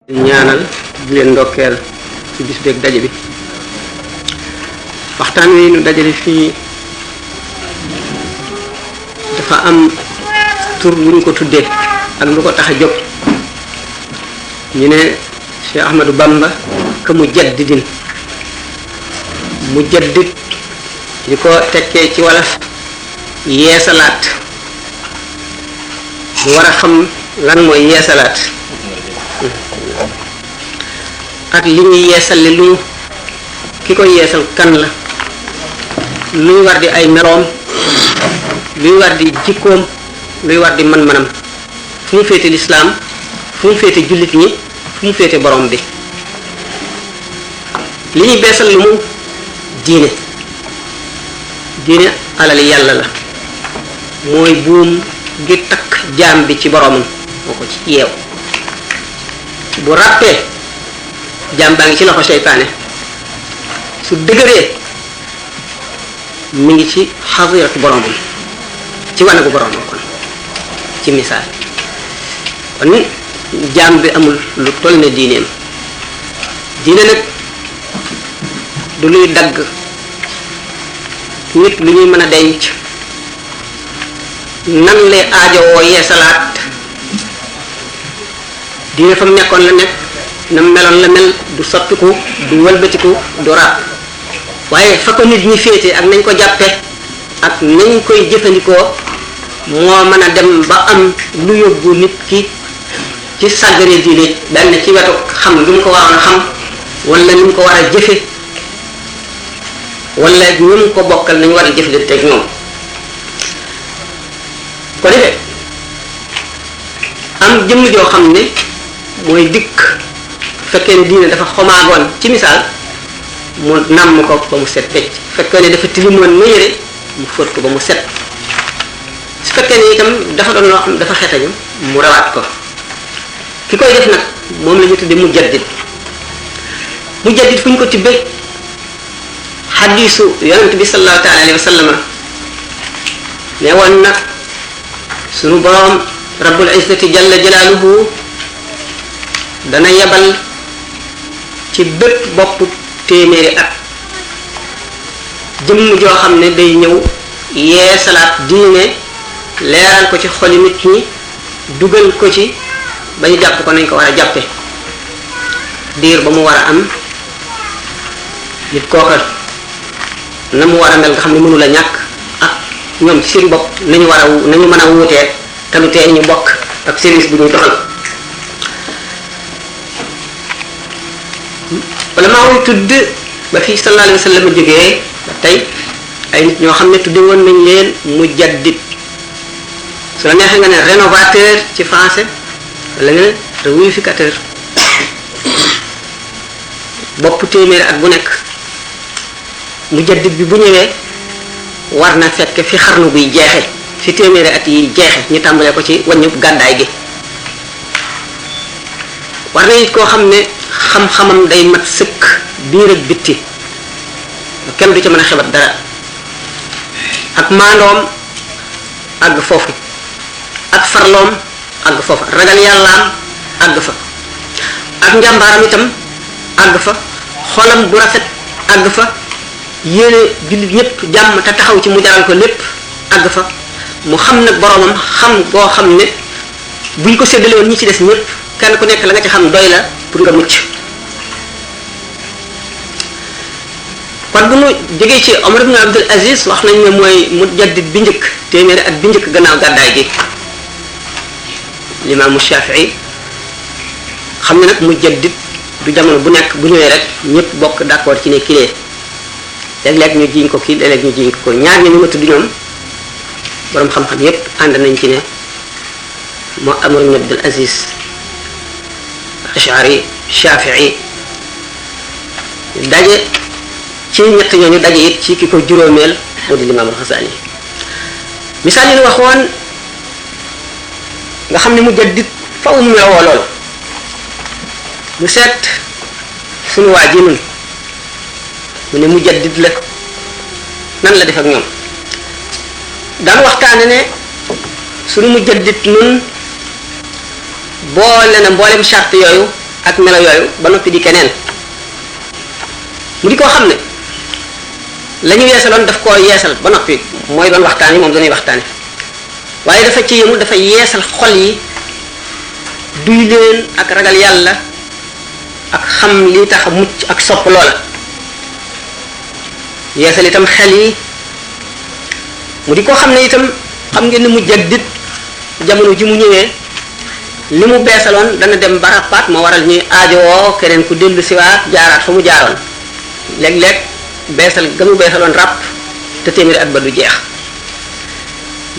ñaanal di leen ndokkeel ci bis beeg daje bi waxtaan wi nu dajale fii dafa am tur lu ñu ko tuddee ak lu ko tax a jóg ñu ne Cheikh Ahmadou Bamba ka mujaddidin mujaddid li ko tekkee ci wolof yeesalaat ñu war a xam lan mooy yeesalaat ak li ñuy yeesal lu ki koy yeesal kan la luy war di ay meloom luy war di jikkoom luy war di man-manam fu mu féete lislaam fu mu féete jullit ñi fu mu féete borom bi li ñuy beesal lu mu diine alali yàlla la mooy buum gi takk jaam bi ci boromam moo ko ci yeew bu ràppee jaam baa ngi ci loxo seytaane su dëgëree mi ngi ci xadiratu boromam ci wanagu boromam kon ci misaal kon jaam bi amul lu toll ne diineem diine nag du luy dagg nit lu ñuy mën a denc nan lay aajowoo yeesalaat diine fa mu nekkoon la nekk na meloon la mel du soppiku du wëlbatiku du ràpp waaye fa ko nit ñi féete ak nañ ko jàppe ak nañ koy jëfandikoo moo mën a dem ba am lu yóbbu nit ki ci sàggane diine benn ci wetu xam lu mu ko waroon a xam wala ni mu ko war a jëfe wala ñu mu ko bokkal nañu war a jëflante ak ñoom ko defee am jëmm joo xam ne mooy dikk fekkee ne diine dafa xomaagoon ci misaal mu nàmm ko ba mu set pecc fekkee ne dafa tilimoon ma yére mu fóot ko ba mu set su fekkee ne itam dafa doon loo xam dafa xetañu mu rawaat ko ki koy def nag moom la ñu tudde mujaddid fu ñu ko tibbee xadiisu yonent bi sallallahu taala alayhi wa sallam ne woon nag sunu borom rabbul izzati jalla jalaaluhu dana yebal ci bépp bopp téeméeri at jëmm joo xam ne day ñëw yeesalaat diine leeral ko ci xoli nit ñi dugal ko ci ba ñu jàpp ko nañ ko war a jàppe diir ba mu war a am nit kooka na mu war a mel nga xam ne mënu la ñàkk ak ñoom ci seen bopp nañu mën a wuutee te lu tee ñu bokk ak service bu ñuy doxal wala maa wuy tudd ba fii sallallahu alayhi wa sallam jógee ba tey ay nit ñoo xam ne tudde woon nañ leen mujaddid su la neexee nga ne rénovateur ci français wala nga ne réunificateur bopp téeméeri at bu nekk mujaddid bi bu ñëwee war na fekk fi xarnu buy jeexe fi téeméeri at yi jeexe ñu tàmbalee ko ci wàññu gàddaay gi war na it koo xam ne xam-xamam day mat sëkk biir ak bitti kenn du ci mën a xebat dara ak maandoom àgg foofu ak farloom àgg foofu ragal yàllaam àgg fa ak njàmbaaram itam àgg fa xolam bu rafet àgg fa yéene jullit ñépp jàmm te taxaw ci mu jaral ko lépp àgg fa mu xam nag boromam xam boo xam ne buñ ko séddale woon ñi ci des ñépp kenn ku nekk la nga ci xam doy la pour nga mucc kon bu ñu jógee ci Omar ibn Abdul Aziz wax nañ ne mooy mujaddid bi njëkk téeméeri at bi njëkk gannaaw gàddaay gi limaamu Shafii xam ne nag mujaddid du jamono bu nekk bu ñëwee rek ñëpp bokk d'accord ci ne kilee léeg-léeg ñu jiiñ ko kii léeg-léeg ñu jiiñ ko ñaar ñi ñu ma tudd ñoom boroom xam-xam yépp ànd nañ ci ne moo Omar ibn Abdul Aziz Ash'ari Shafii daje ci ñett ñooñu daje it ci ki ko juróomeel moo di Limaamul Xasaali misaal yi ñu waxoon nga xam ne mujaddid faw mu meloo loolu ñu seet suñu waa ji nun mu ne mujaddid la nan la def ak ñoom daan waxtaane ne suñu mujaddid nun boole na mboolem charte yooyu ak melo yooyu ba noppi di keneen mu di koo xam ne la ñu yeesaloon daf koo yeesal ba noppi mooy doon waxtaan yi moom dañuy waxtaane waaye dafa ci yemul dafa yeesal xol yi duy leen ak ragal yàlla ak xam li tax a mucc ak sopp loola yeesal itam xel yi mu di koo xam ne itam xam ngeen ni mu jaddit jamono ji mu ñëwee li mu beesaloon dana dem ba rappaat moo waral ñuy aajowoo keneen ku dellu siwaat jaaraat fa mu jaaroon léeg-léeg beesal ga mu beesaloon ràpp te téeméeri at ba du jeex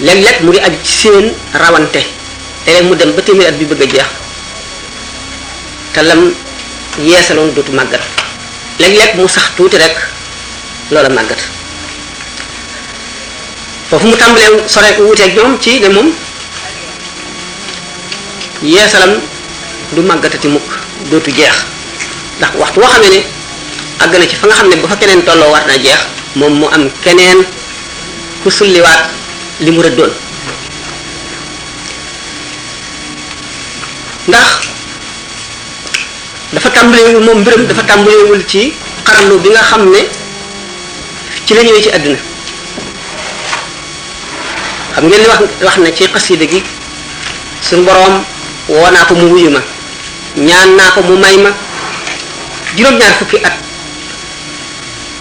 léeg-léeg mu di aju ci seen rawante léeg mu dem ba téeméeri at bi bëgg a jeex te lam yeesaloon dootu màggat léeg-léeg mu sax tuuti rek loola màggat foofu mu tàmbalee sore wuuteeg ñoom ci ne moom yeesalam du màggatati mukk dootu jeex ndax waxtu woo xamee ne àgg na ci fa nga xam ne ba fa keneen tolloo war na jeex moom mu am keneen ku sulliwaat li mu rëddoon ndax dafa tàmbalewul moom mbiram dafa tàmbalewul ci xarnu bi nga xam ne ci la ñëwee ci àdduna xam ngeen ni wax na ci xasida gi suñu boroom woo naa ko mu wuyu ma ñaan naa ko mu may ma juróom-ñaar fukki at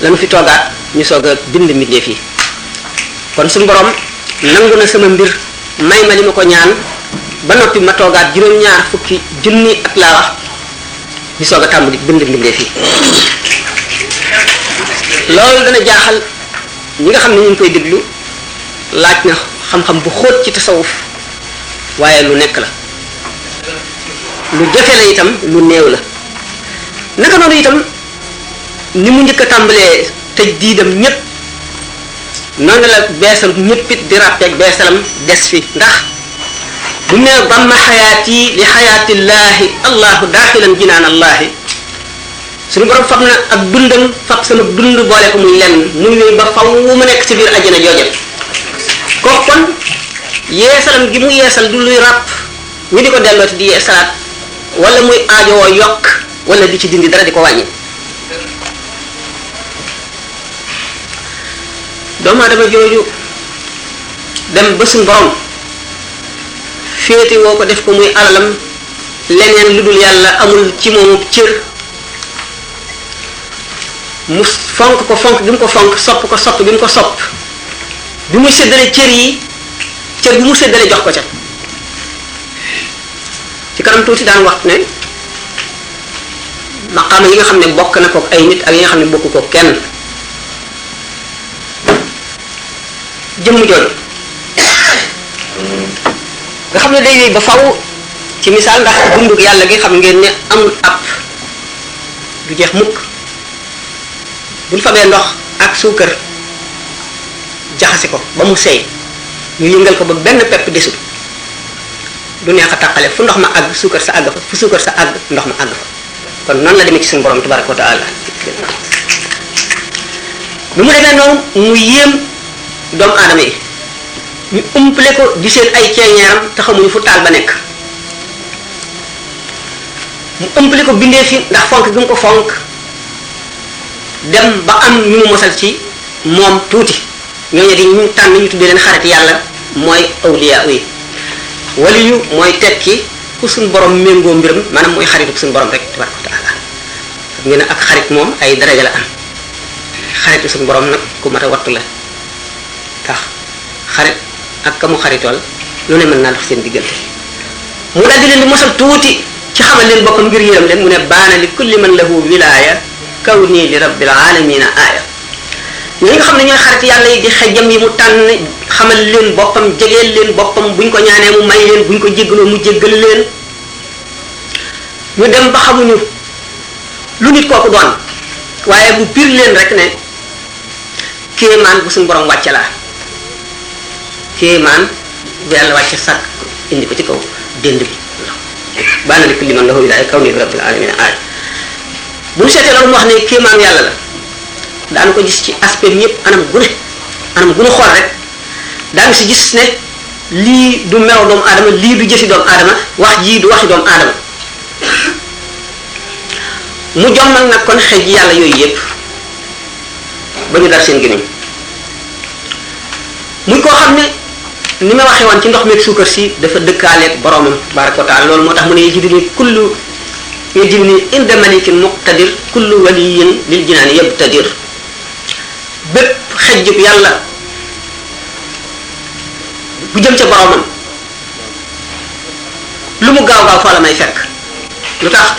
lañu fi toogaat ñu soog a bind mbindeef yi kon suñu boroom nangu na sama mbir may ma li ma ko ñaan ba noppi ma toogaat juróom-ñaar fukki junni at laa wax ñu soog a tàmbali bind mbindeef yi loolu dana jaaxal ñi nga xam ne ñu ngi koy déglu laaj na xam-xam bu xóot ci tasawuf waaye lu nekk la lu jafe la itam lu néew la naka noonu itam ni mu njëkk a tàmbalee tëj diidam ñépp noonu la beesal ñéppit di ràppeeg beesalam des fi ndax bu ne damma xayaati li xayaatillaahi allahu daaxilan jinaan allaahi suñu borom fab na ak dundam fab sama dund boole ko muy lenn muy wéy ba faw mu nekk ci biir àjjana jooje kooku kon yeesalam gi mu yeesal du luy ràpp ñu di ko dellooti di yeesalaat wala muy aajowoo yokk wala di ci dindi dara di ko wàññi doomu aadama jooju dem ba suñu borom féete woo ko def ko muy alalam leneen lu dul yàlla amul ci moomu cër mu fonk ko fonk gi mu ko fonk sopp ko sopp gi mu ko sopp bi muy séddale cër yi cër bi mu séddale jox ko ca ci kanam tuuti daan wax ne maqaama yi nga xam ne bokk na ko ay nit ak yi nga xam ne bokk ko kenn jëmm jooju nga xam ne day wéy ba faw ci misaal ndax dunduk yàlla gi xam ngeen ne amul ab du jeex mukk buñ fabee ndox ak suukar jaxase ko ba mu seey ñu yëngal ko ba benn pepp desul du neex a tàqale fu ndox ma àgg suukar sa àgg fa fu suukar sa àgg ndox ma àgg fa kon noonu la demee ci suñu borom tabaraka wa taala bi mu demee noonu mu yéem doomu aadama yi ñu umpale ko di seen ay ceeñeeram te xamuñu fu taal ba nekk mu umpale ko bindee fi ndax fonk gi mu ko fonk dem ba am ñu mu mosal ci moom tuuti ñooñu di ñu tànn ñu tuddee leen xarit yàlla mooy awliya yi waliyu mooy tekki ku suñu borom méngoo mbiram maanaam mooy xaritu suñu borom rek tabaraka wa taala xam ngeen ne ak xarit moom ay daraja la am xaritu suñu borom nag ku mat a wattu la tax xarit ak ka mu xaritool lu ne mën naa dox seen diggante mu daal di leen di mosal tuuti ci xamal leen boppam ngir yërëm leen mu ne baana li kulli man lahu wilaaya kaw nii li rabbil alamina aaya ñi nga xam ne ñooy xarit yàlla yi di xejjam yi mu tànn xamal leen boppam jegeel leen boppam buñ ko ñaanee mu may leen buñ ko jéggaloo mu jéggal leen ñu dem ba xamuñu lu nit kooku doon waaye bu biir leen rek ne kéemaan bu suñu borom wàcce laa kéemaan bu yàlla wàcce sàkk indi ko ci kaw dénd bi baana li kulli man lahu wilaaya kaw nii li rabbil alamina aaya bu ñu seetee loolu mu wax ne kéemaan yàlla la daanu ko gis ci aspect yépp anam gune xool rek daanu si gis ne lii du melaw doomu aadama lii du jëfi doomu aadama wax jii du waxi doomu aadama mu jommal nag kon xej yàlla yooyu yépp ba ñu dar seen gémmiñ muy koo xam ne ni ma waxee woon ci ndox meeg suukar si dafa dëkkaaleeg boromam tabaraka wa taala loolu moo tax mu ne yajiduni inda malikin muqtadir kullu waliyin lil jinaani yabtadir bépp xejjub yàlla bu jëm ca boromam lu mu gaaw gaaw fa la may fekk lu tax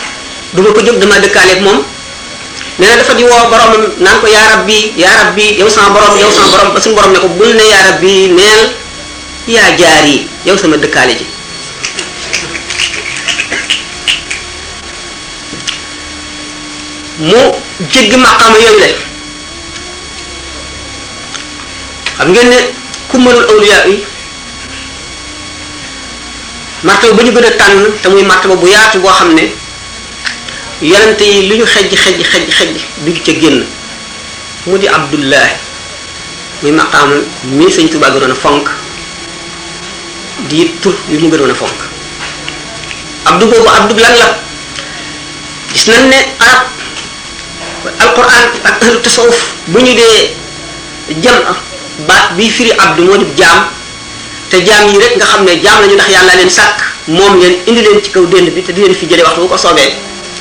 du ma ko jóg dama dëkkaaleeg moom nee na dafa di woo boromam naan ko yaa rabbi yow sama borom ba suñu borom ne ko bul ne yaa rabbi neel yaa jaar yi yow sama dëkkaale ji mu jéggi maqaama yooyu le xam ngeen ne ku mënul awliya yi martaba ba ñu gën a tànn te muy martaba bu yaatu boo xam ne yonente yi lu ñu xejj duñ ca génn mu di abdullahi muy maqaama mii sëñ Tuubaa gënoon a fonk di tur yu mu gënoon a fonk abdu boobu abdu lan la gis nañ ne arab alquran ak ahlu tasawuf bu ñu dee jam baat bi firi abdu moo di jaam te jaam yi rek nga xam ne jaam lañu ndax yàlla leen sàkk moom leen indi leen ci kaw dénd bi te di leen fi jëlee waxtu bu ko soobee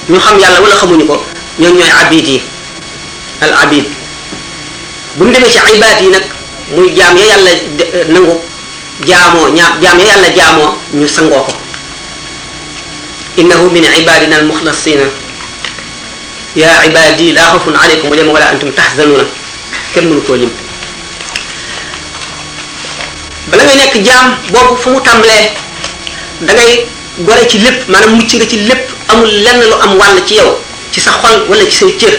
ñu xam yàlla wala xamuñu ko ñoom ñooy abid yi al abid bu ñu demee ci ibaad yi nag muy jaam ya yàlla nangu jaamoo jaam ya yàlla jaamoo ñu sangoo ko innahu min ibadina al muxlasina ya ibadi la xawfun alaykum wala antum tahzanuna kenn mënu koo lim bala ngay nekk jaam boobu fu mu tàmbalee da ngay gore ci lépp maanaam mucc nga ci lépp amul lenn lu am wàll ci yow ci sa xol wala ci say cër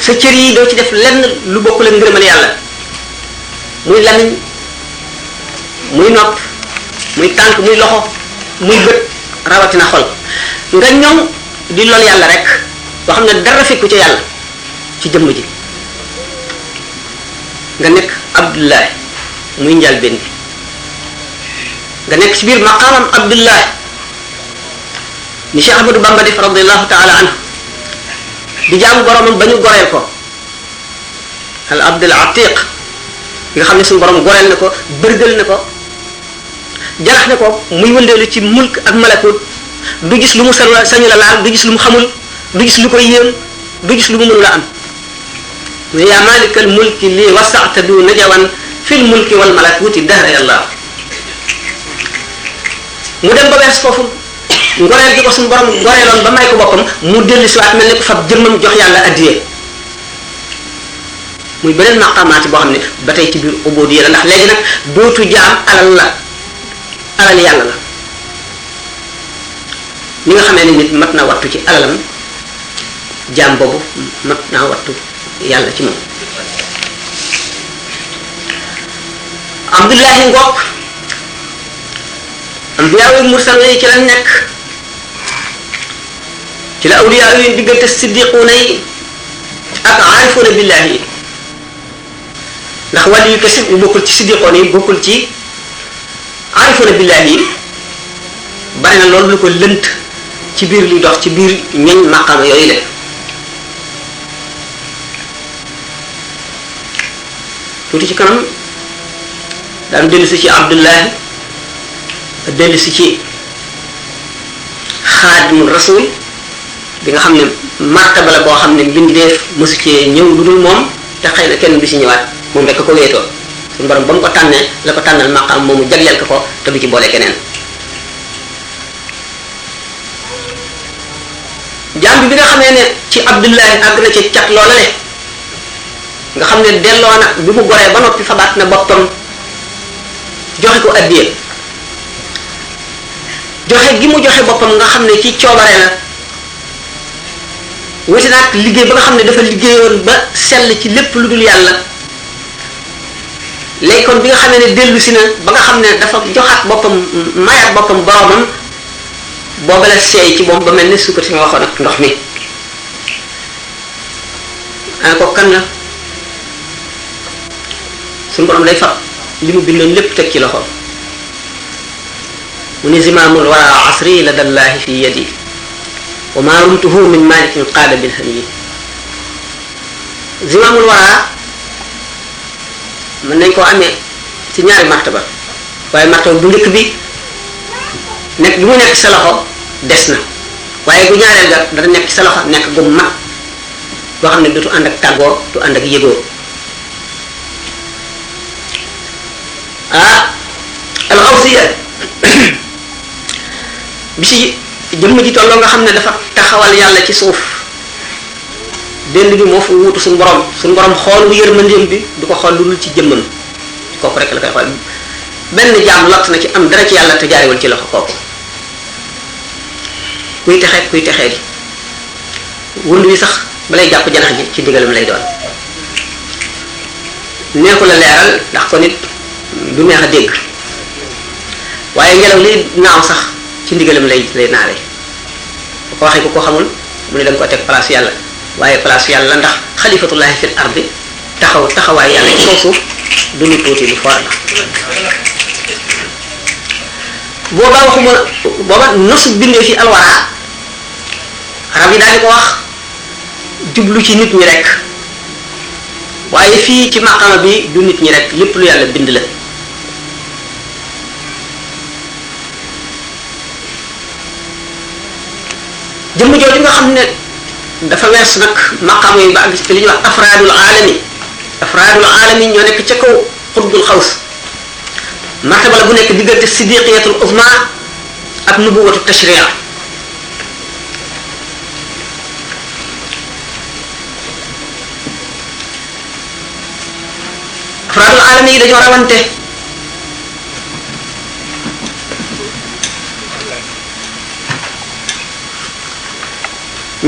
sa cër yi doo ci def lenn lu bokkul ak ngërëmal yàlla muy lamiñ muy nopp muy tànk muy loxo muy bët rawatina xol nga ñoŋ di lol yàlla rek boo xam ne dara fekku ci yàlla ci jëmm ji nga nekk abdullahi muy njalbeen bi nga nekk ci biir maqaamam abdullahi ni Cheikh Ahmadou Bamba def radiallahu taala anhu di jaamu boromam ba ñu goreel ko al abdul atiq nga xam ne suñu borom goreel na ko bërgal na ko jalax na ko muy wëndeelu ci mulk ak malakut du gis lu mu sañu la laal du gis lu mu xamul du gis lu koy yéem du gis lu mu mënula am mu yaa malikal mulki lii wasaata du najawan fil mulki wal malakuti dahra yàlla mu dem ba wees foofu ngoreel gi ko suñu borom goreeloon ba may ko boppam mu dellu si waat mel ne ko fab jëmmam jox yàlla addiyee muy beneen maqamaati boo xam ne ba tey ci biir ubudiyya la ndax léegi nag dootu jaam alal yàlla la ni nga xamee ne nit mat na wattu ci alalam jaam boobu mat naa wattu yàlla ci moom abdullahi ngoog ambiyaa yi mursal yi ci la nekk ci la awliyaa yi diggante siddiquuna yi ak aarifuuna billahi yi ndax wàllu yu kese bu bokkul ci siddiquuna yi bokkul ci aarifuuna billahi yi bari na loolu lu ko lënt ci biir li dox ci biir ñoñ maqaama yooyu la tuuti ci kanam daan dellu si ci abdullahi dellu si ci xaadimul rasul bi nga xam ne martaba la boo xam ne mbindeef mësu cee ñëw lu dul moom te xëy na kenn du si ñëwaat moom rek ko wéetoo suñu borom ba mu ko tànnee la ko tànnal maqaam moomu jagleel ko te du ci boole keneen jaam bi nga xamee ne ci abdullahi àgg na ci cat loola le nga xam ne delloo na bi mu goree ba noppi fabaat na boppam joxe ko addiye joxe gi mu joxe boppam nga xam ne ci coobare la wuti naag liggéey ba nga xam ne dafa liggéeyoon ba sell ci lépp lu dul yàlla léegi kon bi nga xamee ne dellu si na ba nga xam ne dafa joxaat boppam mayaat boppam boromam booba la seey ci moom ba mel ne suukar si nga waxoon ak ndox mi ana ko kan la suñu borom day fab li mu bindoon lépp teg ci loxo mu ni zimaamul wara asri la dallahi fi yadi wa ma rumtuhu min malikin qaada bil haniyi zimamul wara mën nañ koo amee ci ñaari martaba waaye martaba bu njëkk bi nekk bi mu nekk sa loxo des na waaye bu ñaareel ga dana nekk sa loxo nekk gu mag boo xam ne dootu ànd ak tàggoo du ànd ak yëgoo alxawsiya bi si jëmm ji tolloo nga xam ne dafa taxawal yàlla ci suuf dend bi moo fa wuutu suñu borom xool bu yërmandeem bi du ko xool lu dul ci jëmmam kooku rek la koy xool benn jaam lott na ci am dara ci yàlla te jaariwul ci loxo kooku kuy texee di wund wi sax balay jàpp janax ji ci ndigalam lay doon neexu la leeral ndax ko nit du neex a dégg waaye ngelaw li naaw sax ci ndigalam lay naawee bu ko waxee ku ko xamul mu ne da nga ko teg place yàlla waaye place yàlla ndax xalifatullahi fil ardi taxawaay yàlla ci kaw suuf du lu tuuti lu foor la booba nosu bindee fi alwara arab yi daal di ko wax jublu ci nit ñi rek waaye fii ci maqama bi du nit ñi rek lépp lu yàlla bind la jëmm jooju nga xam ne dafa wees nag maqama yi ba àgg ci li ñuy wax afraadul alami ñoo nekk ca kaw xutbul xaws martaba la bu nekk diggante sidiqiyatul uzma ak nubuwatu tashri'a afraadul alami yi dañoo rawante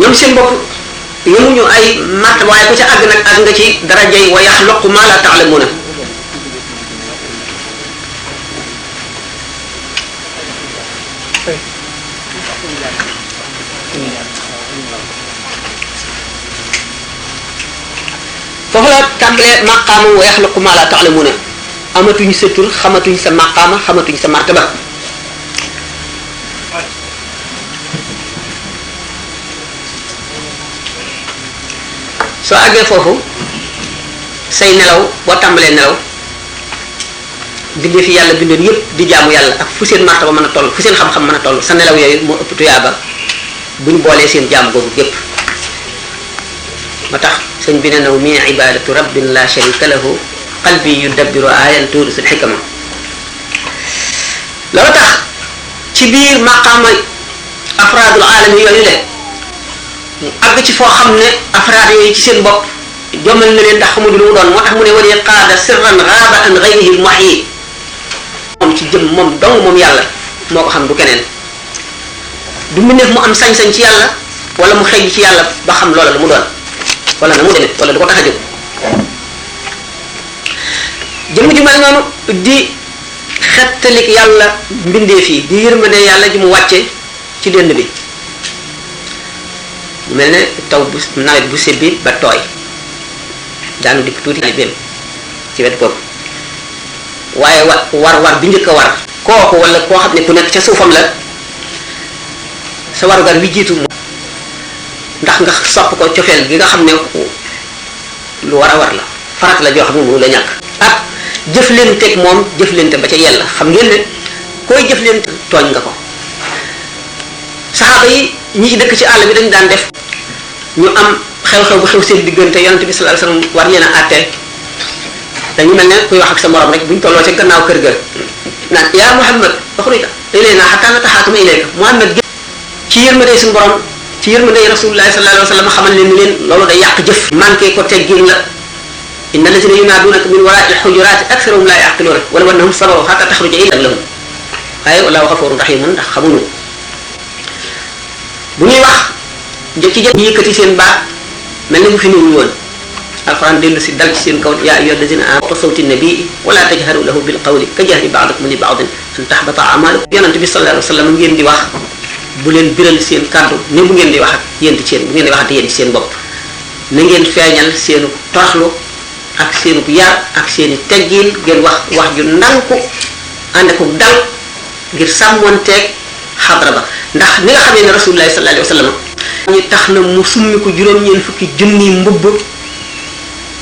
ñoom seen bopp yemuñu ay martaba waaye ku ca àgg nag àgg nga ci darajay wa yaxluqu ma la ta'lamuna foofu la tàmbalee maqaama wa yaxluqu ma la ta'lamuna amatuñ sa tur xamatuñ sa maqaama xamatuñ sa martaba soo àggee foofu say nelaw boo tàmbalee nelaw bindee fi yàlla bindoon yépp di jaamu yàlla ak fu seen martaba mën a toll fu seen xam-xam mën a toll sa nelaw yooyu moo ëpp tuyaaba buñ boolee seen jaamu googu gépp ma tax sëñ bi ne naw mi ibadatu rabbin la sharika lahu qalbi yudabbiru ayan turisul xikama loolu tax ci biir maqaama afraadul alami yooyu le mu àgg ci foo xam ne afraad yooyu ci seen bopp jommal na leen ndax xamuñu lu mu doon moo tax mu ne wali qaada sirran raaba an ghayrihi al-muhyi moom ci jëm moom dong moom yàlla moo ko xam du keneen du mu neef mu am sañ-sañ ci yàlla wala mu xëy ci yàlla ba xam loola lu mu doon wala na mu demee wala du ko tax a jóg jëmm ju mel noonu di xettalik yàlla mbindee fii di yërmande yàlla ji mu wàcce ci dënd bi mu mel ne taw bu nawet bu sebbi ba tooy daanu dikk tuuti ay béem ci wet boobu waaye war bi njëkk a war kooku wala koo xam ne ku nekk ca suufam la sa warugar wi jiitu ndax nga sopp ko cofeel gi nga xam ne lu war a war la farat la joo xam ne mënu la ñàkk ak jëflanteeg moom jëflante ba ca yella xam ngeen ne koy jëflante tooñ nga ko saxaaba yi ñi ci dëkk ci àll bi dañu daan def ñu am xew-xew bu xew seen diggante yonent bi sallallahu alayhi wasallam war leen a àtte dañu mel ne kuy wax ak sa morom rek buñ tolloo ca gannaaw kër ga naan yaa Muhammad waxuñu ilayna hatta natahaakama ilayka Muhammad ci yërmande suñu borom ci yërmande Rasulullah sallallahu alayhi wasallam xamal leen ni leen loolu day yàq jëf manqué ko teggin la inna allazina yunaadunaka min wara'i al-hujurati aktharuhum la ya'qiluna wala annahum sabaru hatta takhruja ilayhim lahum waaye wallahu ghafurun rahimun ndax xamuñu bu ñuy wax ci jë yëkkati seen baat mel ni bu fi nuyu woon alquran dellu si dal ci seen kaw yaa ayyuha allazina amanu sawti nabii wala tajharu lahu bil qawli ka jahri ba'dikum li ba'din an tahbata a'malukum yonent bi sallallahu alayhi wasallam ngeen di wax bu leen biral seen kàddu ne bu ngeen di wax ak yéen ci seen bu ngeen di waxante yéen ci seen bopp na ngeen feeñal seenu toroxlu ak seenu yar ak seeni teggin ngeen wax ju ndànku ànd ak dal ngir sàmmonteeg xadra ba ndax ni nga xamee ne rasulullah sallallahu alayhi wasallam ñi tax na mu summi ko juróom-ñeent fukki junni mbubb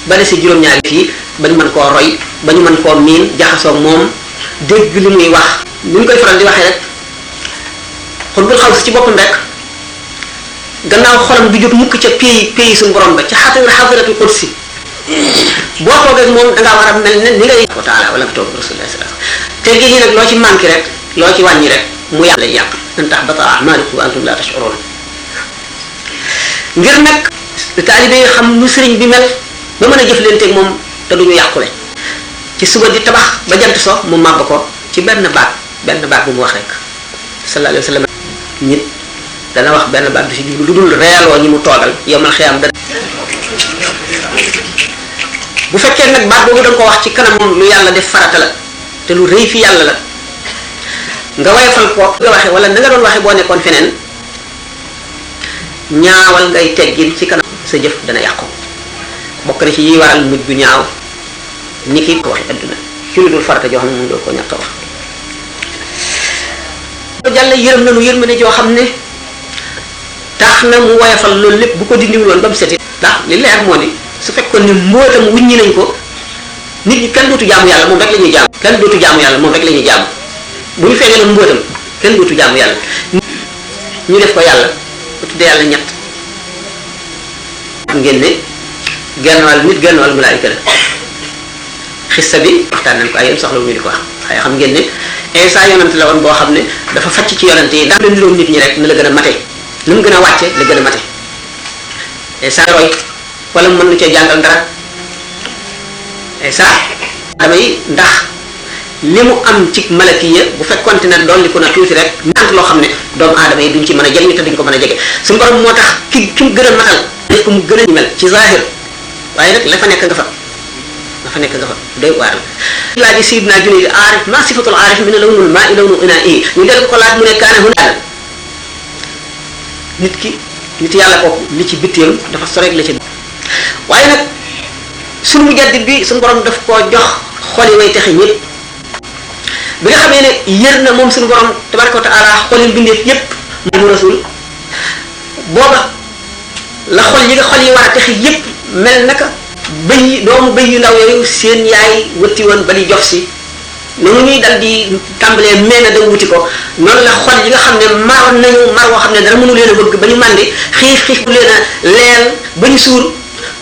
ba dese juróom-ñaari fii ba ñu mën koo roy ba ñu mën koo miin jaxasoo moom dégg li muy wax ni ñu koy faral di waxee rek xutbul xaws ci boppam rek gannaaw xolam du jot mukk ca pays suñu borom ba ca xadratul qudsi boo toogee ak moom dangaa war a mel ne ni ngay wa taala wala nga toog rasulullah sallallahu alayhi wasallam te gi nii nag loo ci manqué rek loo ci wàññi rek mu yàlla yàq an tahbata a'malukum wa antum la tash'urun ngir nag taalibe yi xam nu sëriñ bi mel ba mën a jëflanteeg moom te duñu yàqule ci suba di tabax ba jant so mu màbb ko ci benn baat bu mu wax rek sallallahu alayhi wasallam nit dana wax benn baat du ci jublu lu dul reeloo ñi mu toogal yomal xiyam da bu fekkee nag baat boobu da nga ko wax ci kanam lu yàlla def farata la te lu rëy fi yàlla la nga wayfal ko nga waxe wala na nga doon waxe boo nekkoon feneen ñaawal ngay teggin ci kanam sa jëf dana yàqu bokk na ci yi waral mujj bu ñaaw ni ki ko waxe adduna ci lu dul farata joo xam ne mun doo ko ñàkk a wax jàlla yërëm na nu yërmande joo xam ne tax na mu woyofal loolu lépp bu ko dindiwul woon ba mu seti ndax li leer moo di su fekkoon ne mbootam wuññi nañ ko nit ñi kenn dootu jaamu yàlla moom rek la ñuy jaamu kenn dootu jaamu yàlla moom rek la ñuy jaamu bu ñu feeñaloon mbootam kenn dootu jaamu yàlla ñu def ko yàlla bu tuddee yàlla ñett ngeen ne genn wàll nit genn wàll malaayika la xissa bi waxtaan nañ ko ay yéen soxla wu ñu di ko wax waaye xam ngeen ne Isa yonent la woon boo xam ne dafa facc ci yonent yi daal leen loon nit ñi rek na la gën a mate lu mu gën a wàcce la gën a mate Isa roy wala mu mën na cee jàngal dara Isa damay ndax li mu am ci malakiya bu fekkonte ne dolli ko na tuuti rek nant loo xam ne doomu aadama yi duñ ci mën a jëriñu te duñ ko mën a jege suñu borom moo tax ki mu gën a matal def ko mu gën a mel ci zahir waaye nag la fa nekk nga fa doy waar la laaji sayidna Junayd aarif ma sifatul aarif min lawnul maa'i lawnu inaa'i ñu del ko laaj mu ne kaana hunaa nit yàlla kooku li ci bittiyam dafa sore la ci waaye nag sunu mujaddid bi suñu borom daf koo jox xoli way texe ñëpp bi nga xamee ne yër na moom suñu borom tabaraka wa taala xoli bindeef yépp mu rasul booba la xol yi war a texe yépp mel naka doomu bëy yu ndaw yooyu seen yaay wëtti woon ba di jox si noonu ñuy dal di tàmbalee meena dem wuti ko noonu la xol yi nga xam ne maroon nañu mar woo xam ne dara mënu leen a bëgg ba ñu màndi xiif bu leen a leel ba ñu suur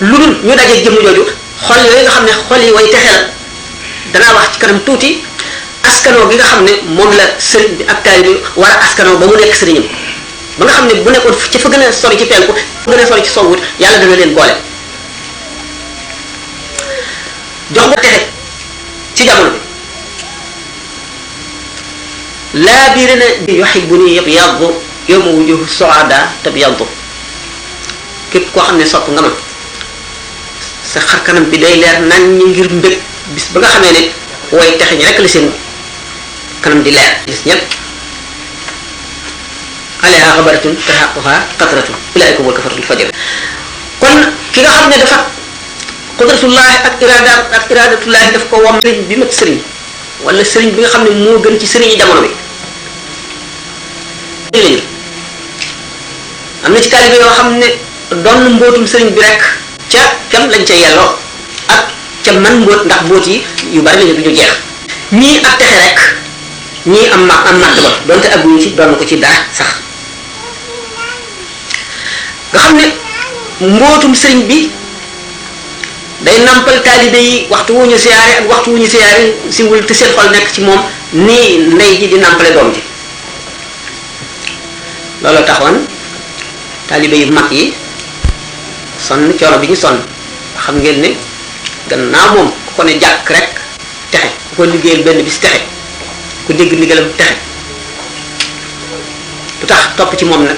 lu dul ñu daje jëmm jooju xol yooyu nga xam ne xol yi way texe la danaa wax ci kanam tuuti askanoo gi nga xam ne moom la sëriñ bi ak taalibe bi war a askanoo ba mu nekk sëriñam ba nga xam ne bu nekkoon ci fa gën a sori ci penku fa gën a sori ci sowwut yàlla dana leen boole jox ba texe ci jamono bi laa biir na yuhibbuni yabyaddu yawma wujuhu su'ada tabyaddu képp koo xam ne sopp nga ma sa xar kanam bi day leer nañ ñi ngir mbég bis ba nga xamee ne way texe ñi rek la seen kanam di leer gis ñëpp alayha xabaratun tahaquha qatratun ulaika wal kafaratul fajr kon ki nga xam ne dafa qudratullahi ak iradatullahi daf ko wam sëriñ bi mat sëriñ wala sëriñ bi nga xam ne moo gën ci sëriñ yi jamono bi lañu am na ci taalibe yoo xam ne doon mbootum sëriñ bi rek ca kem lañ ca yelloo ak ca man mbóot ndax mbóot yi yu bari lañu duñu jeex ñii ak texe rek ñii am màtt ba donte agguñu ci doon ko ci dara sax nga xam ne mbootum sëriñ bi day nampal taalibe yi waxtu wu ñu siyaare ak waxtu wu ñu siyaare siwul te seen xol nekk ci moom nii ndey ji di nampale doom ji looloo taxoon taalibe yu mag yi sonn coono bi ñu sonn xam ngeen ne gannaaw moom ku ko ne jàkk rek texe ku ko liggéeyal benn bis texe ku dégg ndigalam texe lu tax topp ci moom nag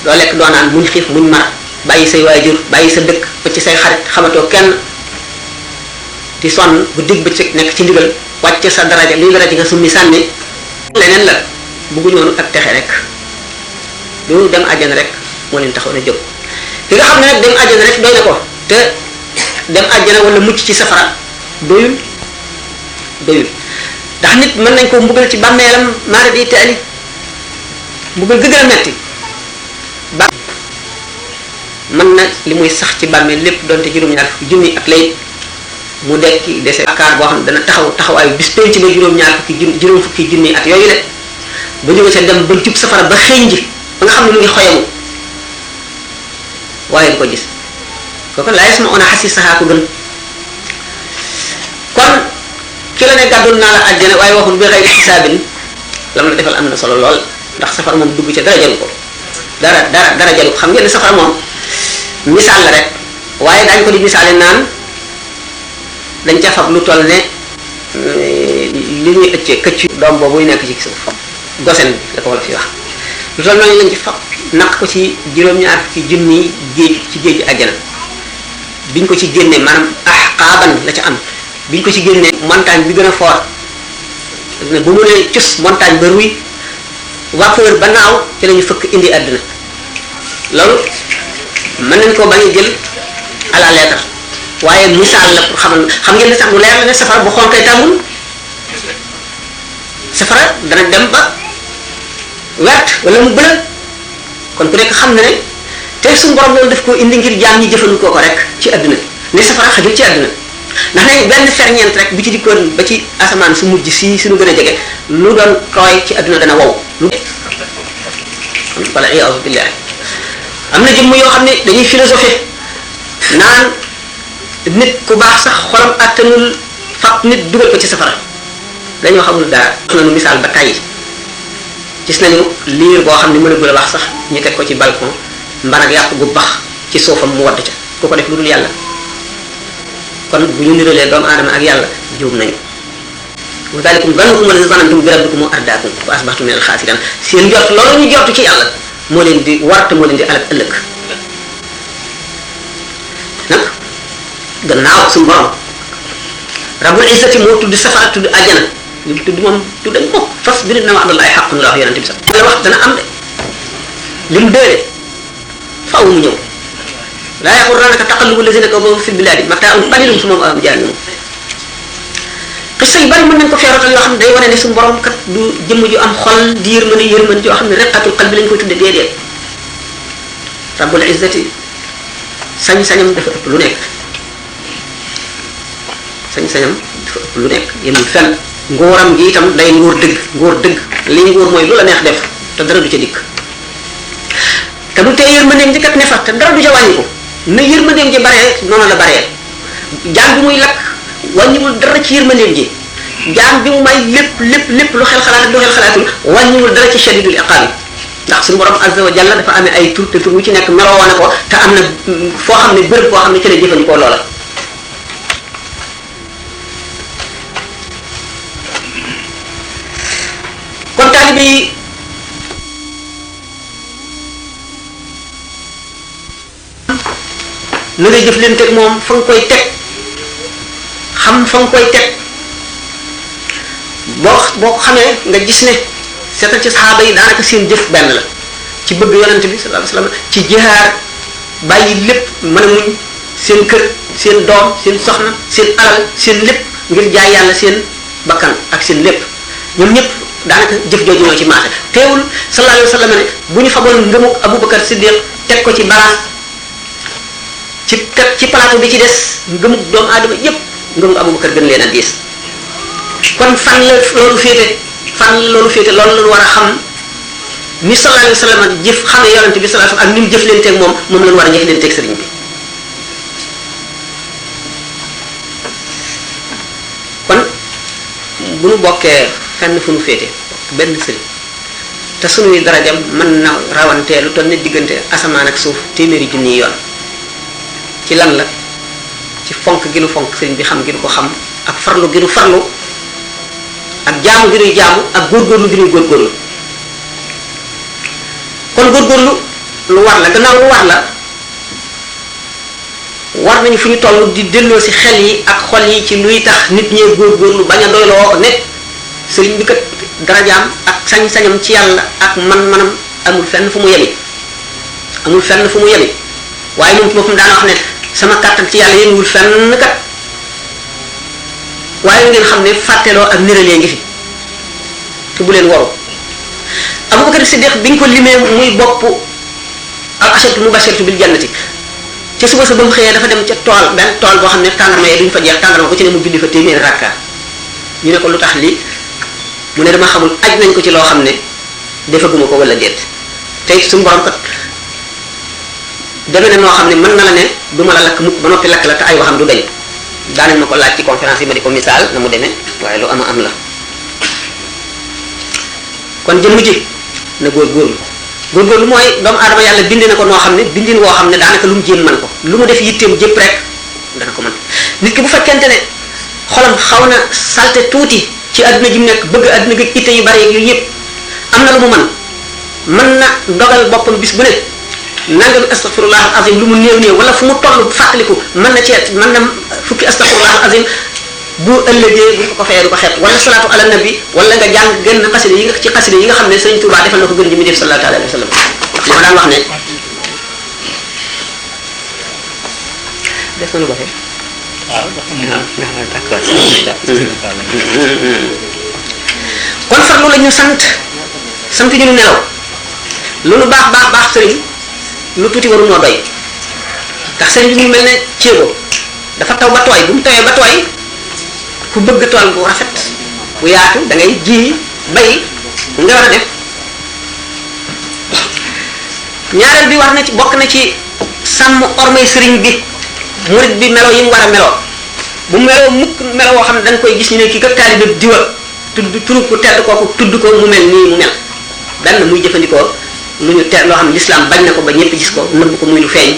doo lekk doo naan muñ xiif muñ mar bàyyi say waajur bàyyi sa dëkk ba ci say xarit xamatoo kenn di sonn bu digg bëccëg nekk ci ndigal wàcce sa daraja li daraja nga summi sànni leneen la buggu ñoonu ak texe rek lu dem àjjana rek moo leen taxaw na jóg ki nga xam ne nag dem àjjana rek doy na ko te dem àjjana wala mucc ci safara doyul ndax nit mën nañ ko mbugal ci bàmmeelam maara di taali mbugal gëgën a metti mën na li muy sax ci bàmmeel lépp donte juróom-ñaar fukki junni at lay mu dekki dese bàkkaar boo xam ne dana taxawaayu bis penc ba juróom fukki junni at yooyu le ba jóge ca dem ba jub safara ba xëñ ji ba nga xam ne mu ngi xoyamu waaye du ko gis kooku laa yasma'una hasiisahaa ko gën kon ki la ne gàddul naa la àjjana waaye waxul bi xayri xisaabin lam la defal am na solo lool ndax safara moom dugg ca dara jaru ko dara jaru ko xam ngeen ne safara moom misaal la rek waaye daañu ko di misaale naan dañ ca fab lu toll ne li ñuy ëccee këcc doom boobu nekk ci suuf gosen la ko wala fi wax lu toll noonu lañ ci fab naq ko ci juróom-ñaar ci junni géej ci géej àjjana biñ ko ci génnee maanaam ahqaaban la ca am biñ ko ci génnee montagne bi gën a fort ne bu mu nee cus montagne ba ruy vapeur ba naaw ci la ñu fëkk indi àdduna loolu mën nañ koo bañ a jël à la lettre waaye misaal la pour xam ngeen ne sax lu leer la ne safara bu xonkee tàngul safara dana dem ba wert wala mu bëla kon ku nekk xam na ne te suñu borom loolu daf koo indi ngir jaam ñi jëfandikoo ko rek ci àdduna ne safara xajul ci àdduna ndax ne benn ferñeent rek bu ci dikkoon ba ci asamaan su mujj si suñu gën a jege lu doon tooy ci àdduna dana wow lu wala iyaazu billahi am na jëmm yoo xam ne dañuy philosophie naan nit ku baax sax xolam attanul fab nit dugal ko ci safara dañoo xamul dara wax nañu misaal ba tàyyi gis nañu liir boo xam ne mënagul a baax sax ñu teg ko ci balcon mbanag yàpp gu bax ci suufam mu wadd ca ku ko def lu dul yàlla kon bu ñu niralee doomu aadama ak yàlla juum nañu wa dalikum zannukum wa zanantum bi rabbikum ardaakum wa asbahtum min al-khasirin seen njort loolu ñu jortu ci yàlla moo leen di warte moo leen di alak ëllëg nag gannaaw suñu borom rabbul izzati moo tudd safara tudd àjjana li mu tudd moom tudd dañ ko fas biir na wa'dallahi haqqun la wax yonente bi sax la wax dana am de li mu déele faaw mu ñëw laa yaxurrannaka taqallubu lazina kafaru fil biladi mataa'un qalilun summa ma'waahum jahannam xisa yu bari mën nañ ko feerotal yoo xam ne day wane ne suñu borom kat du jëmm ju am xol di yërmande joo xam ne riqqatul qalbi lañ koy tudde déedéet rabbul izzati sañ-sañam dafa ëpp lu nekk sañ-sañam dafa ëpp lu nekk yemul fenn nguuram gi itam day nguur dëgg li nguur mooy lu la neex def te dara du ca dikk te du tee yërmandeem ji kat ne fa te dara du ca wàññi ko na yërmandeem ji baree noonu la baree jaam bi muy lakk wàññiwul dara ci yërmandeem ji jaam bi mu may lépp lu xel xalaat ak lu xel xalaatul wàññiwul dara ci shadidul iqaab yi ndax suñu borom azza wa jalla dafa amee ay tur te tur wu ci nekk meloo na ko te am na foo xam ne bërëb boo xam ne ci la jëfandikoo loola kon taalibe yi na ngay jëflanteeg moom fa nga koy teg xam fa nga koy teg boo xamee nga gis ne seetal ci saxaaba yi daanaka seen jëf benn la ci bëgg yonent bi sallallahu alayhi wasallam ci jihaar bàyyi lépp mën a muñ seen kër seen doom seen soxna seen alal seen lépp ngir jaay yàlla seen bakkan ak seen lépp ñoom ñëpp daanaka jëf jooju ñoo ci maase teewul sallallahu alayhi wasallam ne bu ñu fagoon ngëmuk Abubakar Siddiq teg ko ci balance ci plateau bi ci des ngëmuk doomu aadama yépp ngëmuk Abubakar gën leen a diis kon fan la loolu féete loolu la war a xam ni sallallahu alayhi wasallam jëf xamee yonent bi sallallahu alayhi wasallam ak ni mu jëflanteeg moom lañu war a jëflanteeg sëriñ bi kon bu nu bokkee fenn fu nu féete benn sëriñ te sunuy darajam mën na rawantee lu toll ne diggante asamaan ak suuf téeméeri junni yoon ci lan la ci fonk gi nu fonk sëriñ bi xam gi nu ko xam ak farlu gi nu farlu ak jaamu gi nuy jaamu ak góorgóorlu gi nuy góorgóorlu kon góorgóorlu lu war la gannaaw lu war nañu fu ñu toll di delloo si xel yi ak xol yi ci luy tax nit ñee góorgóorlu bañ a doyloo ne sëriñ bi kat darajaam ak sañ-sañam ci yàlla ak man-manam amul fenn fu mu yemi waaye moom ci boppam daana wax ne sama kàttan ci yàlla yénwul fenn kat waaye ngeen xam ne fàtteloo ak niralee ngi fi te bu leen waru Abubakar Siddiq biñ ko limee muy bopp al ashatu mubashiratu bil jannati ca suba sa ba mu xëyee dafa dem ca tool benn tool boo xam ne tàndarma yee duñ fa jeex tàndarma ko ci ne mu julli fa téeméeri rakka ñu ne ko lu tax lii mu ne dama xamul aj nañ ko ci loo xam ne defaguma ko wala déet te it suñu borom kat deme ne noo xam ne mën na la ne du ma la lakk mukk ba noppi lakk la te ay waxam du dañ daanañ ma ko laaj ci conférence yi ma di ko misaal na mu demee waaye lu ama am la kon jëmm ji na góorgóorlu mooy doomu aadama yàlla bindi na ko noo xam ne bindin woo xam ne daanaka lu mu jéem man ko lu mu def yitteem jëpp rek dana ko mën nit ki bu fekkente ne xolam xaw na salte tuuti ci adduna ji mu nekk bëgg adduna gi itte yu bari yooyu yëpp am na lu mu mën na dogal boppam bis bu ne nangami astaghfirullah azim lu mu néew wala fu mu toll fàttaliku mën na fukki astaghfirullah azim bu ëllëgee bu ko fayee du ko xeeb wala salaatu ala nabi wala nga jàng gën na xasida yi nga ci xasida yi nga xam ne Sëriñ Tuubaa defal na ko gën ji mu def sallallahu alayhi wa sallam li ma daan wax ne def na lu baaxee d'accord kon farlu la ñu sant ñu nu nelaw lu nu baax sëriñ lu tuuti waru noo doy ndax sëriñ bi mu mel ne ceebo dafa taw ba tooy bu mu tawee ba tooy ku bëgg tool bu rafet bu yaatu da ngay ji bay mu nga war a def ñaareel bi war na ci bokk na ci sàmm ormay sëriñ bi murid bi melo yi mu war a meloo bu meloo mukk melo woo xam ne da nga koy gis ñu ne kii kat taalibe diwa tudd turu ku tedd kooku tudd ko mu mel nii mu mel benn muy jëfandikoo lu ñu teel loo xam ne lislaam bañ na ko ba ñëpp gis ko nëbb ko muy lu feeñ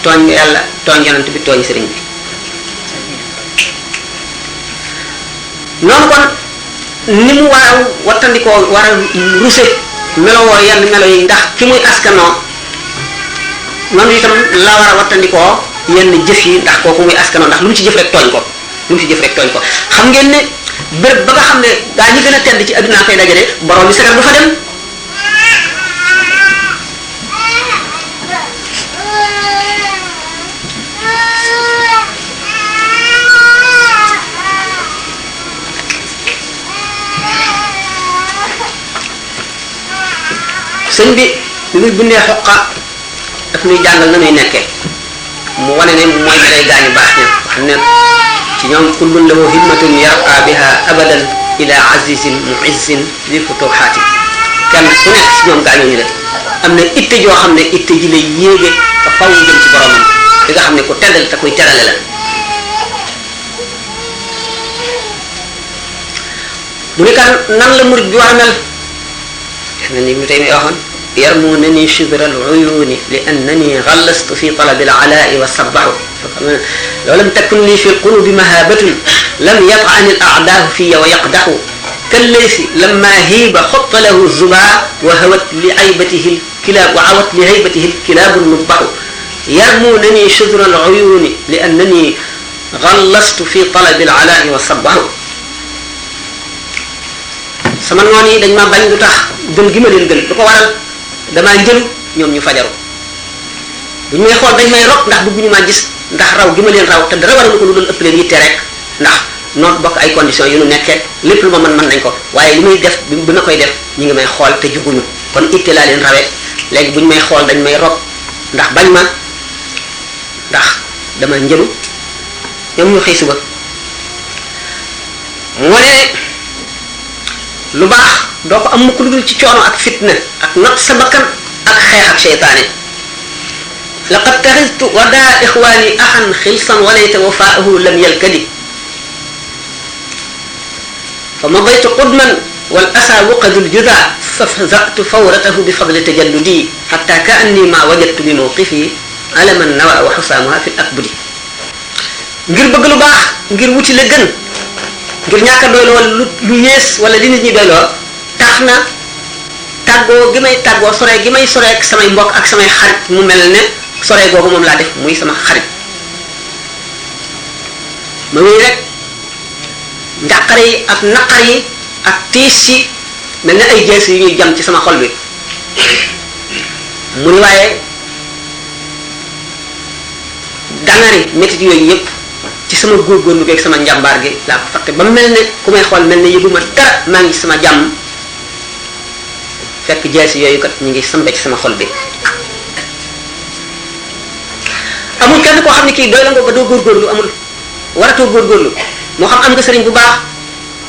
tooñ yàlla tooñ yonent bi tooñ sëriñ bi noonu kon ni mu war a wattandikoo war a ruse melowoo yenn melo yi ndax ki muy askanoo noonu itam la war a wattandikoo yenn jëf yi ndax kooku muy askanoo ndax lu mu ci jëf rek tooñ ko xam ngeen ne béréb ba nga xam ne gaa ñi gën a tedd ci addunaa koy dajale borom bi sagar du fa dem sëñ bi muy bindee xoqa daf ñuy jàngal na ñuy nekkee mu wane ne mooy melay gaañu baax ña xam ne ci ñoom kullun lahu himmatun yarqa biha abadan ila azizin muizzin li futuhaati kenn ku nekk ci ñoom gaañoo ñu de am na itte joo xam ne itte ji lay yéege ba faw jëm ci boromam li nga xam ne ku teddal te kuy terale la mu ne kan nan la murid bi war a mel na ni mu tey mi waxoon يرمونني شبر العيون لأنني غلست في طلب العلاء والصبح لو لم تكن لي في القلوب مهابة لم يطعن الأعداء في ويقدح كالليث لما هيب خط له الزباع وهوت لعيبته الكلاب وعوت لهيبته الكلاب النبح يرمونني شبر العيون لأنني غلست في طلب العلاء والصبح sama noon yi dañ ma bañ lu tax gën gi ma leen gën lu ko waral damaa njëlu ñoom ñu fajaru buñ may xool dañ may rot ndax bëgguñu maa gis ndax raw gi ma leen raw te dara waralu ko lu doon ëpp leen yitte rek ndax noonu bokk ay conditions yu nu nekkee lépp lu ma mën nañ ko waaye li muy def bi ma koy def ñi ngi may xool te juguñu kon itte laa leen rawee léegi buñ may xool dañ may rot ndax bañ ma ndax dama njëlu ñoom ñu xëy suba moo ne lu baax doo ko am mukk lu dul ci coono ak fitna ak not sa bakkan ak xeex ak seytaane laqad taxiztu wadaa ixwaani axan xilsan walayta wafaahu lam yalkadi fa madaytu qudman wal asa wuqadu ljuda fafzatu fawratahu bi fadli tajalludi xatta ka anni ma wajadtu bi mawqifi alaman nawa wa xusaamuha fi l akbudi ngir bëgg lu baax ngir wuti la gën ngir ñàkk a doyloo lu yées wala li nit ñi doyloo tax na tàggoo gi may tàggoo sore gi may sore ak samay mbokk ak samay xarit mu mel ne sore googu moom laa def muy sama xarit ma wéy rek njàqare yi ak naqar yi ak tiis yi mel ne ay jees yu ñuy jam ci sama xol bi mu ni waaye dangari métit yooyu yëpp ci sama góorgóorlu geeg sama njàmbaar gi laa ko fàtte ba mel ne ku may xool mel ne yëguma dara maa ngi ci sama jàmm fekk jeesi yooyu kat ñu ngi sambe ci sama xol bi kenn koo xam ne kii doy la nga ba doo góorgóorlu amul waratoo góorgóorlu moo xam am nga sëriñ bu baax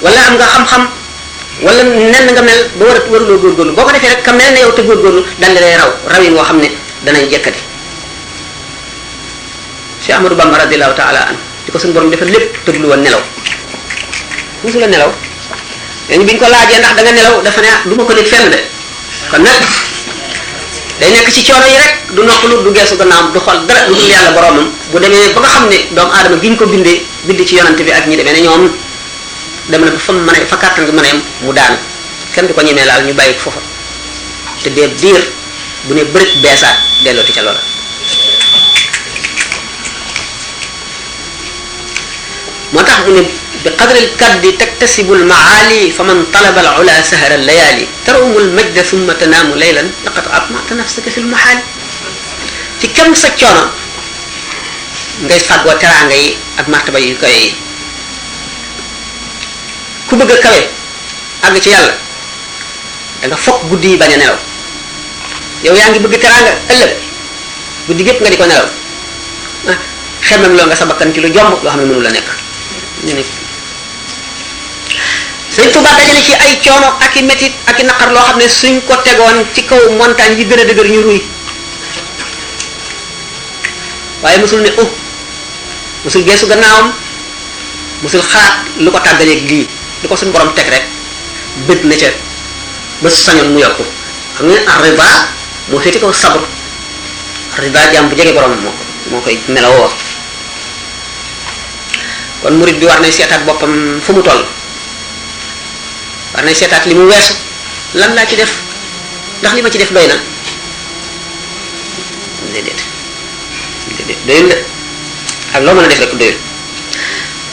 wala am nga xam-xam wala nen nga mel ba waruloo góorgóorlu boo ko defee rek ka mel ne yow te góorgóorlu dal lay raw rawin woo xam ne danañ jekkati Cheikh Ahmadou Bamba radiallahu taala an di ko suñu borom defal lépp tëdlu woon nelaw musu la nelaw léegi bi ñu ko laajee ndax da nga nelaw dafa ne du ma ko nit fenn de kon nag day nekk ci coono yi rek du noppalu du geesu gannaawam du xool dara lu dul yàlla boromam bu demee ba nga xam ne doomu aadama gi ñu ko bindee bind ci yonante bi ak ñi demee ne ñoom dem na ba fa mën a fa kàttan gi mën a yem mu daanu kenn du ko ñemee laal ñu bàyyi ko foofa te dee diir bu ne bërit beesaat dellooti ca loola moo tax mu ne bi qadril kaddi taktasibul maali fa man talaba al ula sahara layali tarumul majda thumma tanaamu laylan laqad atmata nafsaka fi lmahaali ci kem sa coono ngay fàggoo teraanga yi ak martaba yu kawe yi ku bëgg a kawe àgg ci yàlla da nga fokk guddi yi bañ a nelaw yow yaa ngi bëgg teraanga ëllëg guddi gépp nga di ko nelaw xemem loo nga sa bakkan ci lu jomb loo xam ne mënu la nekk ñu nekk Sëñ Tuubaa dajale ci ay coono ak i métit ak i naqar loo xam ne suñ ko tegoon ci kaw montagne yi gën a dëgër ñu ruy waaye musul ne musul geesu gannaawam musul xalaat lu ko tàggaleeg lii lu ko suñ borom teg rek bëgg na ca ba sañoon mu yokku xam nga arriba moo féete kaw sabr arriba jàmm bu jege borom moo koy melawoo kon murid bi war nay seetaat boppam fu mu toll war nay seetaat li mu weesu lan laa ci def ndax li ma ci def doy na déedéet doyul de ak loo mën a def rek doyul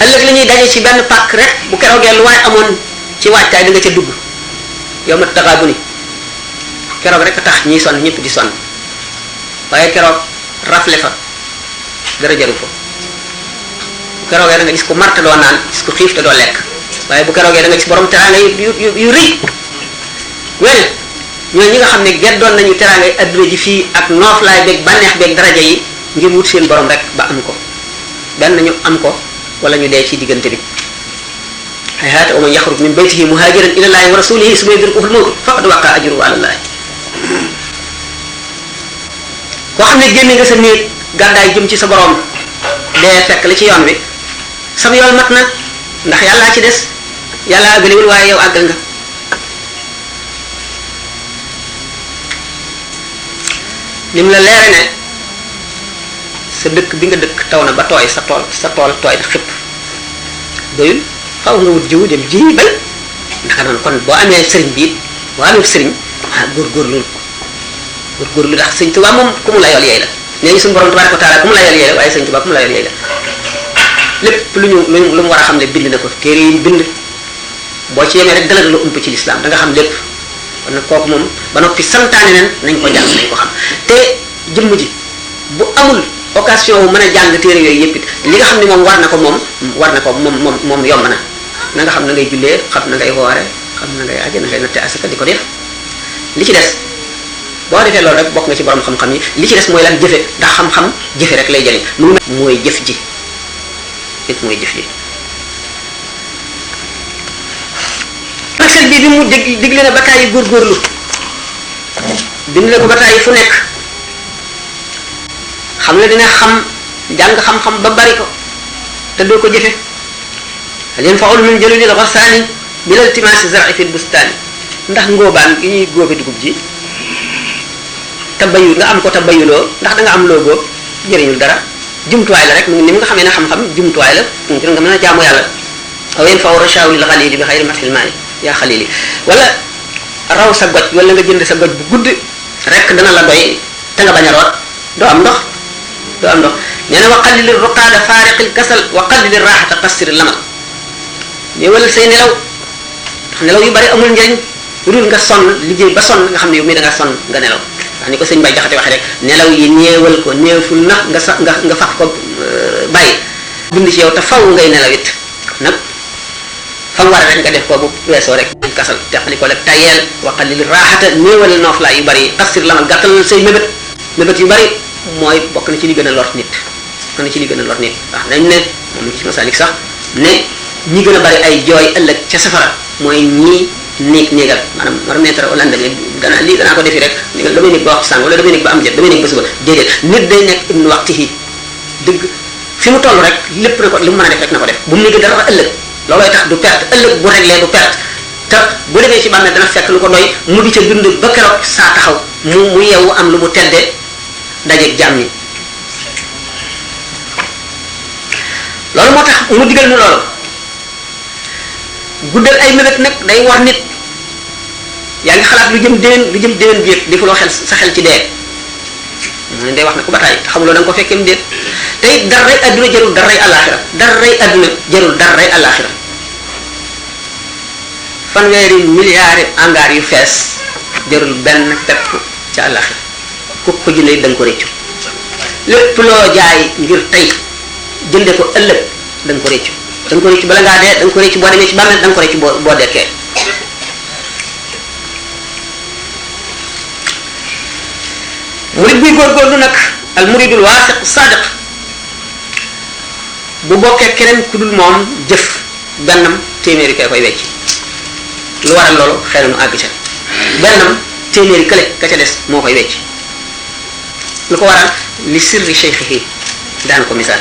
ëllëg li ñuy daje ci benn pàkk rek bu keroogee lu waaye amoon ci waajtaay da nga ca dugg yow ma taxaa bu ni keroog rek a tax ñiy sonn ñëpp di sonn waaye keroog rafle fa dara jaru ko bu keroogee da nga gis ko mar te doo naan gis ko xiif te doo lekk waaye bu keroogee da nga gis borom teraanga yu rëy wel ñooy ñi nga xam ne geddoon nañu teraanga yi adduna ji fii ak nooflaay beeg bànneex beeg daraja yi ngir wut seen borom rek ba am ko benn ñu am ko wala ñu dee ci diggante bi hayhaata wa man yaxruj min baytihi muhajiran ila llahi wa rasulihi summa yudrikuhu l-mawt faqad waqa ajruhu ala llahi koo xam ne génne nga sa néeg gàddaay jëm ci sa borom dee fekk la ci yoon wi sam yoon mat na ndax yàllaa ci des yàlla àggalewul waaye yow àggal nga nim la leere ne sa dëkk bi nga dëkk taw na ba tooy sa tool tooy na xëpp doyul xaw nga wut jiwu dem ji bay ndax noonu kon boo amee sëriñ bi it boo amee sëriñ góorgóorlu ndax sëñ Tuubaa moom ku mu la yol yeey la nee ñu suñu borom tabaaraka wa taala ku mu la yol yeey la waaye sëñ Tuubaa ku mu la yol yeey la lépp lu mu war a xam ne bind na ko téere yi bind boo ci yemee rek dala lu ëmp ci lislaam da nga xam lépp kon nag kooku moom ba noppi santaane nen nañ ko jàng nañ ko xam te jëmm ji bu amul occasion wu mën a jàng téere yooyu yëpp it li nga xam ne moom war na ko moom yomb na nga xam na ngay jullee xam na ngay woore xam na ngay aje na ngay natte asaka di ko def li ci des boo defee loolu rek bokk nga ci borom xam-xam yi li ci des mooy lan jëfe ndax xam-xam jëfe rek lay jëriñ mooy jëf ji it mooy jëf ji nag sel bii bi mu digle na bataay yi góorgóorlu digle ko bataay yi fu nekk xam ne dina xam jàng xam-xam ba bari ko te doo ko jëfe leen faul min jalulil ghassani bil iltimasi zar'i fil bustani ndax ngóobaan gi ñuy góobe dugub ji tabayu nga am ko tabayuloo ndax da nga am loo góob jëriñul dara jumtuwaay la rek ni nga xamee ne xam-xam jumtuwaay la ngir nga mën a jaamu yàlla aw yen faw rachawlil xalili bi xayri mathil maay yaa xalili wala raw sa goj wala nga jënd sa goj bu gudd rek dana la doy te nga bañ a root doo am ndox nee na wa qallil ruqaada faariqil kasal wa qallil raaxata qassir lamal néewal say nelaw yu bari amul njëriñ lu dul nga sonn liggéey ba sonn nga xam ne yow mii da nga sonn nga nelaw wax ni ko sëñ Bay Jaxate waxee rek nelaw yi néewal ko néewful na nga faf ko bàyyi bind ci yow te faw ngay nelaw it nag fa mu war rek nga def ko bu weesoo rek kasal teqali ko rek tayeel wa qallil raaxata néewal nooflaay yu bari qassir lamal gàttal say mébét yu bari mooy bokk na ci li gën a lor nit bokk na ci li gën a lor nit wax nañ ne moom ci masalik sax ne ñi gën a bari ay jooy ëllëg ca safara mooy ñi néegal maanaam war a mettre wala ndamee danaa lii danaa ko defi rek damay nekk ba waxtu sàng wala damay nekk ba am jot damay nekk ba suba déedéet nit day nekk ibnu waxtihi dëgg fi mu toll rek lépp na ko li mu mën a def rek na ko def bu mu nekk dara ëllëg loolooy tax du perte ëllëg bu réglé du perte te bu demee ci bàmmeel dana fekk lu ko doy mu di ca dund ba keroog saa taxaw mu yeewu am lu mu teddee dajeeg jàmm ñi loolu moo tax mu digal nu loolu guddal ay mébét nag day war nit yaa ngi xalaat lu jëm déwén bi yëpp defuloo xel sa xel ci dee mu ne day wax ne ko bataay te xamuloo da nga ko fekkee mu déet tey daray adduna jarul daray alaxira daray adduna jarul daray alaxira fanweeri milliards angaar yu fees jarul benn pepp ca alaxira ku ko jëndee da nga ko réccu lépp loo jaay ngir tey jënde ko ëllëg da nga ko réccu da nga ko réccu bala ngaa dee da nga ko réccu boo demee ci bàmmeel da nga ko réccu boo dekkee murid buy góorgóorlu nag al muridul waasiq sadiq bu bokkee keneen ku dul moom jëf bennam téeméeri kay koy wecc lu waral loolu xëy na nu àgg ca bennam téeméeri kële ka ca des moo koy wecc lu ko waral li sirri cheikhihi daan ko misaal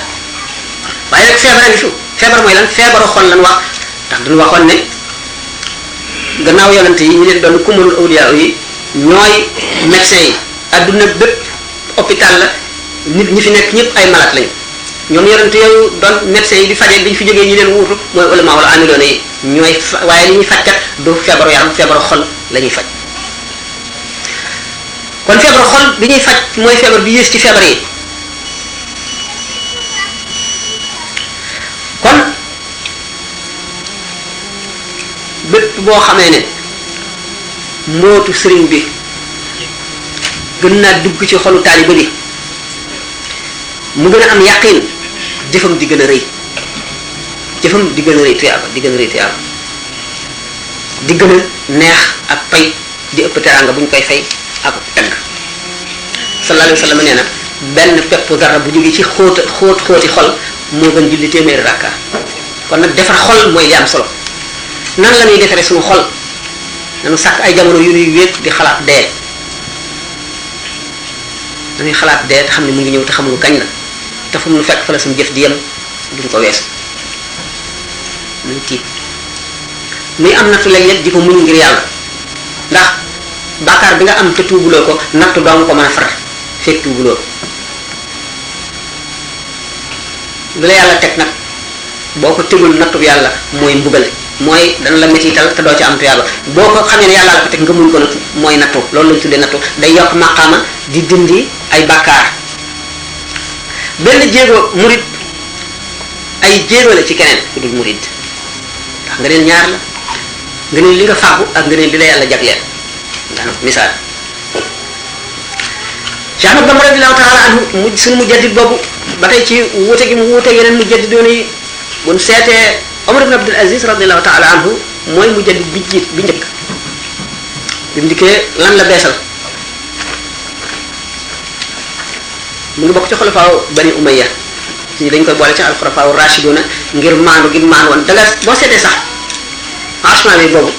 waaye nag feebar a ngi fi feebar mooy lan feebaru xol lan wax ndax dañu waxoon ne gannaaw yonante yi ñu leen doon kumalul awliya yi ñooy médecin yi adduna bépp hôpital la nit ñi fi nekk ñëpp ay malade lañu ñoom yonante yooyu doon médecin yi di fajee bi ñu fi jógee ñi leen wuutu mooy ulama wala amiloona yi ñooy waaye li ñuy faj kat du feebaru yaram feebaru xol la ñuy faj kon feebaru xol bi ñuy faj mooy feebar bi yées ci feebar yi kon bépp boo xamee ne mbootu sëriñ bi gën naa dugg ci xolu taaliba bi mu gën a am yaqin jëfam di gën a rëy jëfam di gën a rëy tuyaaba di gën a rëy tuyaaba di gën a neex ak pay di ëpp teraanga bu ñu koy fay ak tagg sallallahu alayhi wa sallam nee na benn pepp dara bu jógee ci xóoti xol moo gën julli téeméeri rakka kon nag defar xol mooy li am solo nan la ñuy defaree suñu xol nanu sàkk ay jamono yu ñuy wéet di xalaat dee dañuy xalaat dee te xam ne mu ngi ñëw te xamul kañ la te fu mu nu fekk fa la suñu jëf di yem duñ ko weesu muy tiit muy am nattu léeg-léeg di ko muñ ngir yàlla ndax bàkkaar bi nga am te tuubuloo ko nattu doo nga ko mën a far fekk tuubuloo lu la yàlla teg nag boo ko tegul nattu bi yàlla mooy mbugal mooy dana la mettital te doo ci am tuyaaba boo ko xamee ne yàlla la ko teg nga muñ ko nag mooy nattu loolu lañ tuddee nattu day yokk maqaama di dindi ay bàkkaar benn jéego murid ay jéego la ci keneen ku dul murid ndax nga neen ñaar la nga neen li nga fàggu ak nga neen li la yàlla jagleel daanaka misaal Cheikh Ahmad Bamba radiyallahu taala anhu suñu mujaddid boobu ba tey ci wuute gi mu wuute yeneen mujaddidoon yi buñ seetee Omar ibn Abdul Aziz radiyallahu taala anhu mooy mujaddid bi jiit bi njëkk bi mu dikkee lan la beesal mu ngi bokk ci xulafaaw bani umayya ci dañ koy boole ci alxulafaaw rashiduna ngir maandu gi maandu woon da nga boo seetee sax asma bi boobu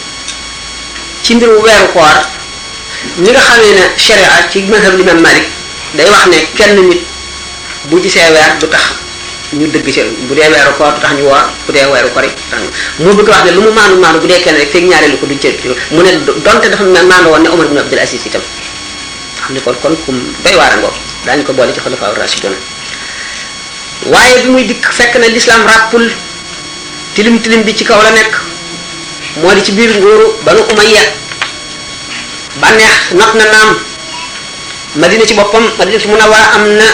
ci mbiru weeru koor ñi nga xamee ne sharia ci mazhab l'imam Malik day wax ne kenn nit bu gisee weer du tax ñu dëgg ci bu dee weeru koor du tax ñu woor bu dee weeru koor tax mu bëgg wax ne lu mu maandu bu dee kenn rek feeg ñaareelu ko duñ ci mu ne donte dafa maandu woon ne Omar ibn Abdul Aziz itam xam ne kon kum doy waar ngoo daañu ko boole ci xulafaa rashidun waaye bi muy dikk fekk na l'islam ràppul tilim bi ci kaw la nekk moo di ci biir nguuru Banu Umayya bànneex not na naam Madina ci boppam Madina ci Munawwara am na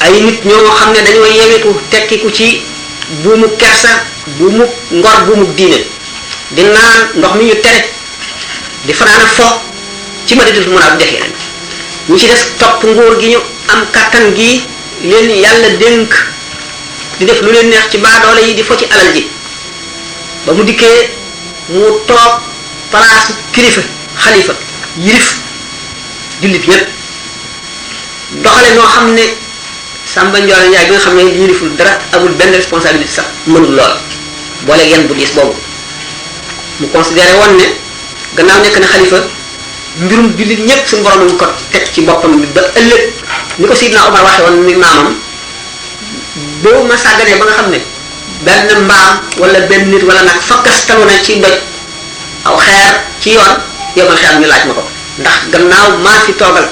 ay nit ñoo xam ne dañoo yewetu tekkiku ci buumu kersa buumu ngor buumu diine di naan ndox mi ñu tere di fanaana fo ci Madinatul Munawwara def yeneen ñu ci des topp nguur gi ñu am kattan gi leen yàlla dénk di def lu leen neex ci baadoole yi di fo ci alal ji ba mu dikkee mu toog place kilifa xalifa yilif jullit yépp doxale noo xam ne Samba Ndiol Ndiaye bi nga xam ne yiliful dara amul benn responsabilité sax mënul lool boole yenn bu diis boobu mu considéré woon ne gannaaw nekk na xalifa mbirum jullit ñëpp suñu borom ñu ko teg ci boppam bi ba ëllëg ni ko Sidna Omar waxee woon mi maamam boo ma sàgganee ba nga xam ne benn mbaam wala benn nit wala nag fakkastalu na ci doj aw xeer ci yoon yow man xeer ñu laaj ma ko ndax gannaaw maa fi toogal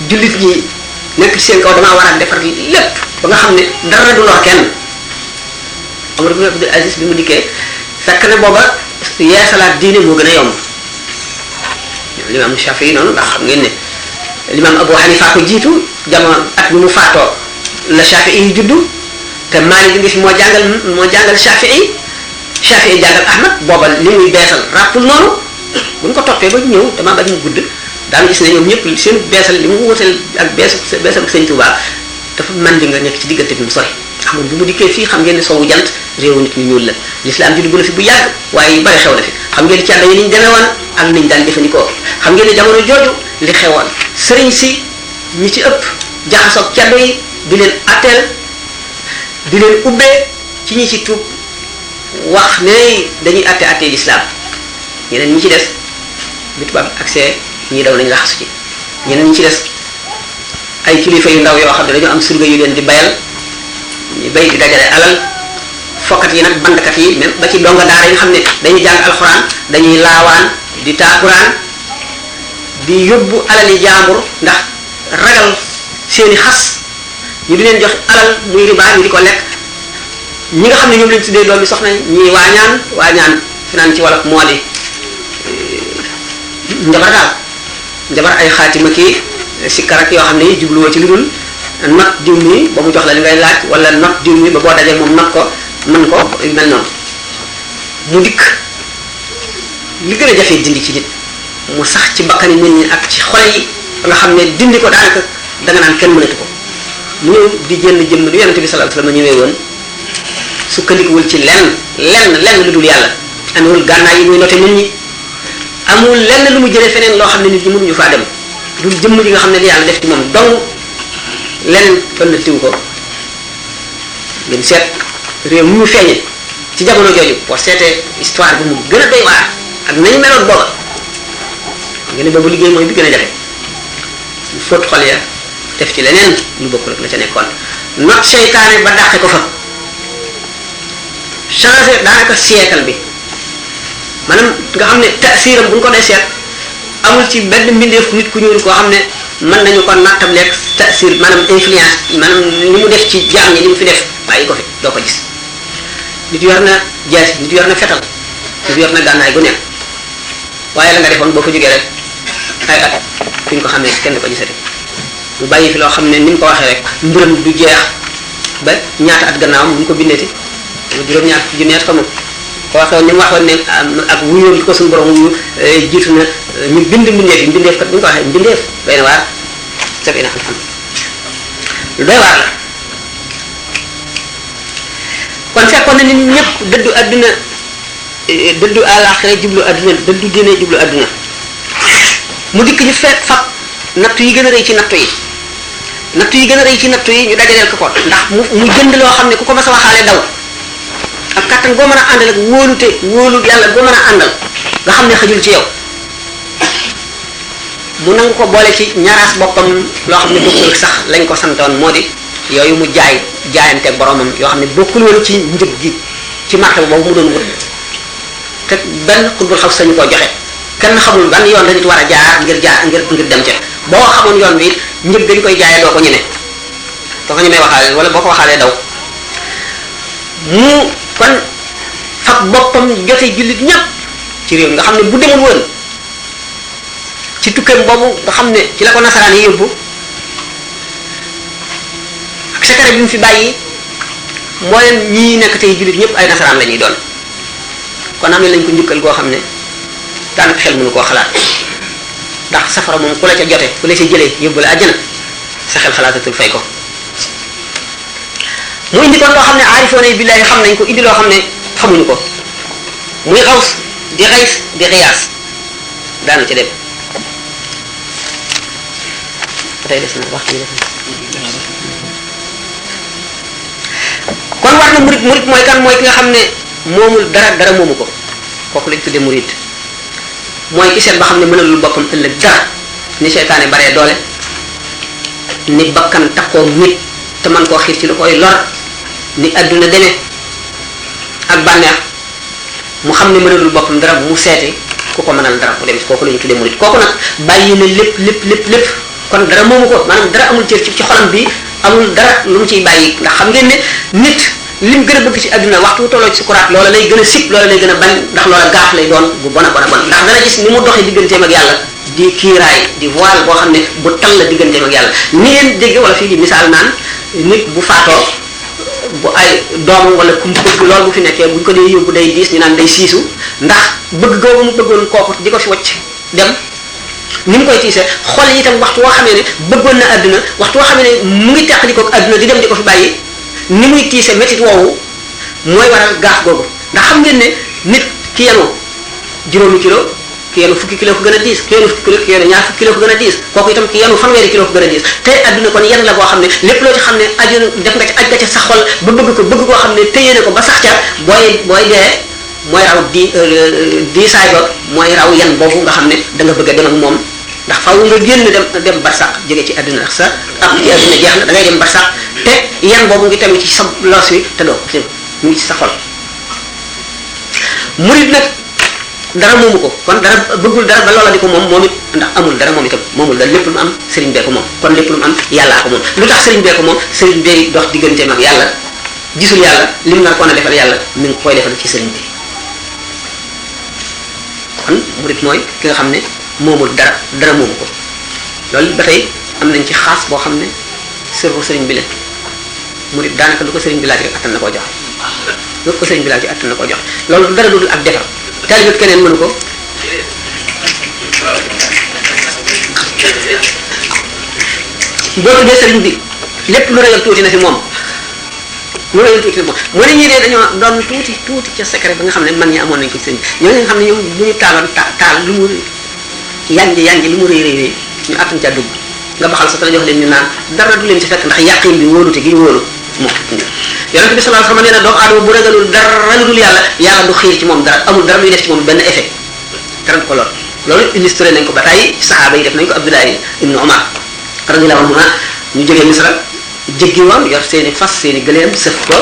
jullit ñi nekk ci seen kaw damaa war a defar lépp ba nga xam ne dara du lor kenn. Omar ibn Abdul Aziz bi mu dikkee fekk na booba yeesalaat diine moo gën a yomb limaam Shafi'i noonu ndax xam ngeen ne limaam Abu Hanifa ko jiitu jamono at bi mu faatoo la Shafi'i yi juddu te Maalik bi nga fi moo jàngal Shafi'i jàngal Ahmad booba li muy beesal rappul noonu bu ñu ko toppee ba ñëw damaa bañ mu gudd daanu gis ne ñoom ñëpp seen beesal li mu wutal ak beesal Sëñ Tuubaa dafa man di nga nekk ci diggante bi mu sori xam nga bu mu dikkee fii xam ngeen ne soowu jant réewu nit ñu ñuul la l'islam ji dugg na fi bu yàgg waaye yu bari xew na fi xam ngeen ci àdda yi niñ demee woon ak niñ daan jëfandikoo xam ngeen ne jamono jooju li xewoon sëriñ si ñi ci ëpp jaxasoog caddo yi di leen atteel di leen ubbee ci ñi ci tuub wax ne dañuy attee l'islam ñeneen ñi ci des bi tubaab accès ñii daw nañ laxasu ci ñeneen ñi ci des ay kilifa yu ndaw yoo xam ne dañoo am surga yu leen di bayal ñu bay di dajale alal fokkat yi nag bandkat yi même ba ci donga daara yi nga xam ne dañuy jàng alxuraan dañuy laawaan di taakuraan di yóbbu alali jaambur ndax ragal seeni xas ñu di leen jox alal muy riba ñu di ko lekk ñi nga xam ne ñoom lañ tuddee doomi soxna ñii waañaan fi naan ci wolof moo di njabar daal njabar ay xaatima kii sikkar ak yoo xam ne yi jubluwoo ci lu dul not diw mi ba mu jox la li ngay laaj wala not diw mi ba boo dajee moom not ko mën ko mel noonu mu dikk li gën a jafee dindi ci nit mu sax ci bakkani nit ñi ak ci xol yi ba nga xam ne dindi ko daanaka danga naan kenn mënatu ko mu ñëw di jënd jëmm du yonente bi sallallahu alayhi wasallam ñëwee woon sukkandikuwul ci lenn lu dul yàlla amewul gànnaay yi muy noté nit ñi amul lenn lu mu jëlee feneen loo xam ne nit ñi mënuñu faa dem dul jëmm ji nga xam ne li yàlla def ci moom dong leneen fën tiw ko ngeen seet réew mi mu feeñe ci jamono jooju boo seetee histoire bi mu gën a doy waar ak nañu meloon booba ngeen ne boobu liggéey mooy bi gën a jafe mu fóot xol ya def ci leneen lu bokkul ak la ca nekkoon not seytaane ba dàqe ko fa changé daanaka siècle bi maanaam nga xam ne taasiram bu ñu ko dee seet amul ci benn mbindeef nit ku ñuul koo xam ne mën nañu ko nattableeg taasir maanaam influence maanaam li mu def ci jaam ñi li mu fi def bàyyi ko fi doo ko gis nit yor na jaasi nit yor na fetal nit yor na gànnaay gu nekk waaye la nga defoon boo fa jógee rek ay at fi ñu ko xam ne kenn du ko gisati mu bàyyi fi loo xam ne ni mu ko waxee rek mbiram du jeex ba ñaata at gannaaw mu ko bindeeti juróom-ñaar junneet xamul ko waxee ni mu waxoon ne ak wuyoon ko suñu borom wuyu jiitu na ñu bind mbindeef yi mbindeef kat bu ñu ko waxee mbindeef doy na waar saf ina xam-xam lu doy waar la kon fekkoon na nit ñëpp dëddu adduna dëddu àllaaxira jublu adduna dëddu diine jublu adduna mu dikk ñu fekk fab nattu yi gën a rëy ci nattu yi ñu dajaleel ko ko ndax mu jënd loo xam ne ku ko mas a waxaale daw ak kattan goo mën a àndal ak wóolu yàlla goo mën a àndal nga xam ne xajul ci yow mu nangu ko boole ci ñaaraas boppam loo xam ne bokkul sax lañ ko santoon moo di yooyu mu jaayante boromam yoo xam ne bokkul woon ci njëg gi ci martaba boobu mu doon wut te benn xutbul xaw sañu koo joxe kenn xamul ban yoon la nit war a jaar ngir dem ca boo xamoon yoon bi njëg dañ koy jaayee doo ko ñemee waxaale wala boo ko waxaalee daw mu kon fab boppam jote jullit ñëpp ci réew nga xam ne bu demul woon ci tukkeem boobu nga xam ne ci la ko nasaraan yi yóbbu ak secret bi mu fi bàyyi mbooleem ñii nekk tey jullit ñëpp ay nasaraan la ñuy doon kon am nañ ko njukkal goo xam ne daanaka xel mënu koo xalaat ndax safara moom ku la ca jote ku la ca jëlee yóbbu la àjjana sa xel xalaatatul fay ko mu indi kon loo xam ne aarifoona billaahi xam nañ ko indi loo xam ne xamuñu ko muy xaws di xays di xiyaas daanu ca dem ba tey des na waxtu bi def na kon war na murid mooy kan mooy ki nga xam ne moomul dara moomu ko kooku lañ tuddee murid mooy ki seet ba xam ne mënalul boppam ëllëg dara ni seytaane baree doole ni bakkan takkoo nit te man koo xiir ci lu koy lor ni adduna demee ak bànneex mu xam ne mënalul boppam dara mu seete ku ko mënal dara mu dem kooku la ñu tuddee murid kooku nag bàyyi na lépp kon dara moomu ko maanaam dara amul cër ci xolam bi amul dara lu mu ciy bàyyi ndax xam ngeen ne nit lim gën a bëgg ci adduna waxtu tolloo ci sukuraat loola lay gën a sib loola lay gën a bañ ndax loola gaaf lay doon bu bon ndax dana gis ni mu doxee digganteem ak yàlla di kiiraay di voile boo xam ne bu tal la digganteem ak yàlla ni ngeen dégg wala fii di misaal naan nit bu faatoo bu ay doomam wala ku mu bëgg loolu bu fi nekkee buñ ko dee yóbbu day diis ñu naan day siisu ndax bëgg googu mu bëggoon kooku di ko fi wacc dem ni mu koy tiisee xol yi itam waxtu woo xamee ne bëggoon na adduna waxtu woo xamee ne mu ngi teqali ko adduna di dem di ko fi bàyyi ni muy tiise métit woowu mooy waral gaaf googu ndax xam ngeen ne nit ki yenu juróomi kilo ki yenu fukki kilo ko gën a diis ki yenu fukki kilo ki yenu ñaar fukki kilo ko gën a diis kooku itam ki yenu fanweeri kilo ko gën a diis te adduna kon yenn la boo xam ne lépp loo ci xam ne aju def nga ci aj nga ca sa xol ba bëgg koo xam ne téye na ko ba sax ca booy dee mooy raw diisaay ba mooy raw yan boobu nga xam ne da nga bëgg a dem ak moom ndax faaw nga génn dem barsax jóge ci adduna ndax sa am ci adduna jeex na da ngay dem barsax te yan boobu ngi tamit ci sa loos wi te doo mu ngi ci sa xol murid nag dara moomu ko kon dara bëggul dara ba loola di ko moom it ndax amul dara moom itam moomul dara lépp lu mu am sëriñ bee ko moom kon lépp lu mu am yàllaa ko moom lu tax sëriñ bee ko moom sëriñ bee dox digganteem ak yàlla gisul yàlla lim nar koon a defal yàlla mi ngi koy defal ci sëriñ bi kon murid mooy ki nga xam ne moomul dara moomu ko loolu ba tey am nañ ci xaas boo xam ne sërfu sëriñ bi la murid daanaka lu ko sëriñ bi laaj rek attan na koo joxe lu ko sëriñ bi laaj attan na koo joxe loolu dara dudul ak defar taalibe keneen mënu ko boo tuddee sëriñ bi lépp lu réyal tuuti na fi moom lu réyal tuuti na fi moom moo ne ñii dee dañoo doon tuuti ca secret ba nga xam ne man ñi amoon nañ ko ci sëriñ bi ñoo nga xam ne ñoom bu ñu taaloon taal lu mu yanj lu mu rëy ñu attan ca dugg nga baxal sa te la jox leen ñu naan dara du leen ci fekk ndax yàqin bi wóolute gi ñu wóolu moom yonent bi sallallahu alayhi wasallam nee na doomu aadama bu ragalul dara lu dul yàlla du xiir ci moom dara amul dara luy def ci moom benn effet dara du ko lor loolu illustré nañ ko ba tey saxaaba yi def nañ ko Abdullahi ibnu Umar radiyallahu anhu ñu jógee Misra jéggi woon yor seeni fas seeni gëléem sëf ko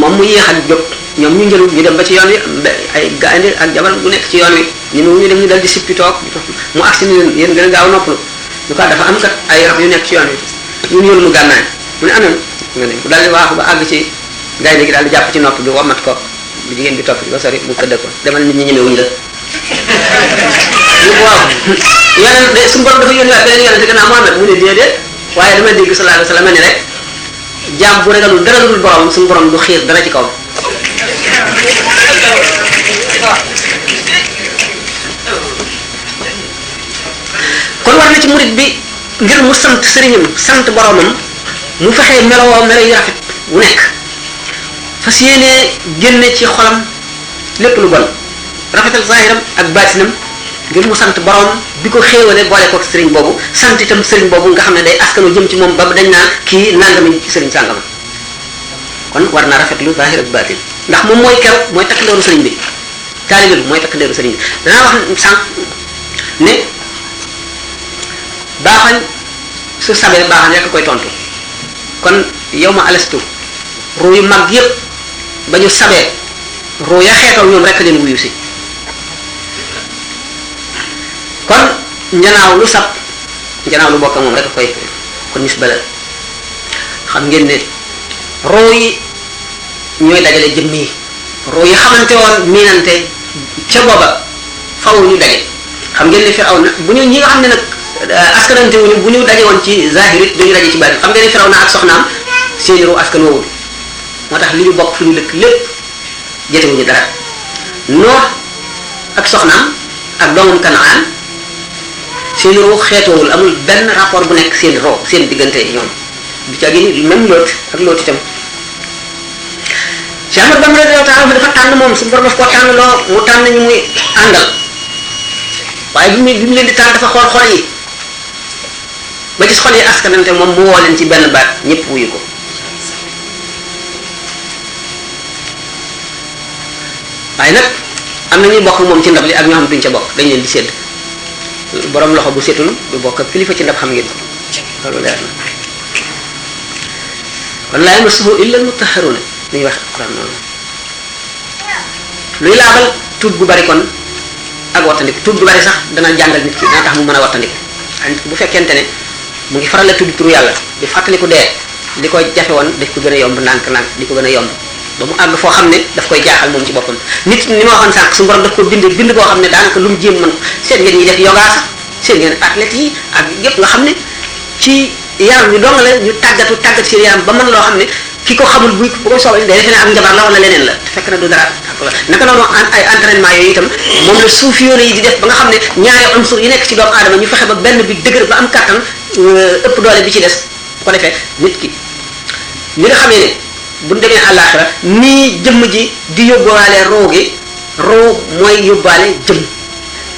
moom mu yéex a jóg ñoom ñu njëlu ñu dem ba ci yoon wi ay gaynde ak jabar bu nekk ci yoon wi ñu dem ñu dal di sippi toog mu agsi ni leen yéen gën a gaaw noppalu lu ko dafa am kat ay rab yu nekk ci yoon wi ñun yoru mu gànnaay mu ne anam nga ne mu daal di waaxu ba àgg ci gaynde gi daal di jàpp ci nopp bi wamat ko bu jigéen bi topp ci ba sori mu këdd ko demal nit ñi ñemewuñu la waaw yeneen de suñu borom dafa yónni waat beneen yonente gannaaw Muhammad mu ne déedéet waaye dama dégg sallallahu alayhi wasallam ne rek jaam bu ragalul dara dul borom suñu borom du xiir dara ci kawam kon war na ci murid bi ngir mu sant sëriñam sant boromam mu fexee melowoo melo yu rafet wu nekk fas yéenee génne ci xolam lépp lu bon rafetal zahiram ak baatinam ngir mu sant borom bi ko xéewale boole ko sëriñ boobu sant itam sëriñ boobu nga xam ne day askanu jëm ci moom ba dañ naan kii nangami ci sëriñ sàngama kon war naa rafetlu zahir ak baatin ndax moom mooy keroog mooy takk ndeeru sëriñ bi taalibe bi mooy takk ndeeru sëriñ bi danaa wax sànq ne baaxañ su sabee baaxañ rek koy tontu kon yow ma alastu ruu yu mag yépp ba ñu sabee ruu ya xeetoo ñoom rek leen wuyu si kon njanaaw lu sab njanaaw lu bokk moom rek koy kon nis bala xam ngeen ne ruu yi ñooy dajale jëmm yi ruu yi xamante woon miinante ca booba faw ñu daje xam ngeen ne Firawna bu ñu ñi nga xam ne nag askanante wuñu bu ñu daje woon ci zahirit dañu daje ci bari xam ngeen ne Firawna ak soxnaam seeni ruu askan woowul moo tax li ñu bokk fi ñu lëkk lépp jotewuñu dara Noox ak soxnaam ak doomam Kanaan seeni ruu xeetoowul amul benn rapport bu nekk seen ruu seen diggante ñoom du ca gi même Loot ak Loot itam Cheikh Ahmad Bamba radiyallahu ta'ala dafa tànn moom suñu borom daf koo tànn loo mu tànn ñu muy àndal waaye bi mu leen di tànn dafa xool xol yi ba ci xol yi askanante moom mu woo leen ci benn baat ñëpp wuyu ko waaye nag am na ñuy bokk moom ci ndab li ak ñoo xam duñ ca bokk dañ leen di sédd borom loxo bu setul du bokk ak kilifa ci ndab xam ngeen ko loolu leer na kon laa yamassuhu illa al-mutahharuna ni wax alquran noonu luy laabal tuub gu bari kon ak wattandiku tuub gu bari sax dana jàngal nit ki dana tax mu mën a wattandiku waaye nit ki bu fekkente ne mu ngi faral la tudd turu yàlla di fàttaliku dee li ko jafe woon daf ko gën a yomb ndànk-ndànk di ko gën a yomb ba mu àgg foo xam ne daf koy jaaxal moom ci boppam nit ni ma waxoon sànq su borom daf ko bind boo xam ne daanaka lu mu jéem mën seen ngeen ñi def yoga sax seen ngeen athlètes yi ak yépp nga xam ne ci yaram bi dong la ñu tàggat seen yaram ba mën loo xam ne ki ko xamul bu ko soobee day defe ne ak njabar la wala leneen la te fekk na du dara naka noonu ay entraînement yooyu itam moom la suufi yoon yi di def ba nga xam ne ñaari unsur yi nekk ci doomu aadama ñu fexe ba benn bi dëgër ba am kàttan ëpp doole bi ci des bu ko defee nit ki li nga xamee ne bu ñu demee àllaaxira nii jëmm ji di yóbbuwaale roo gi roo mooy yóbbaale jëmm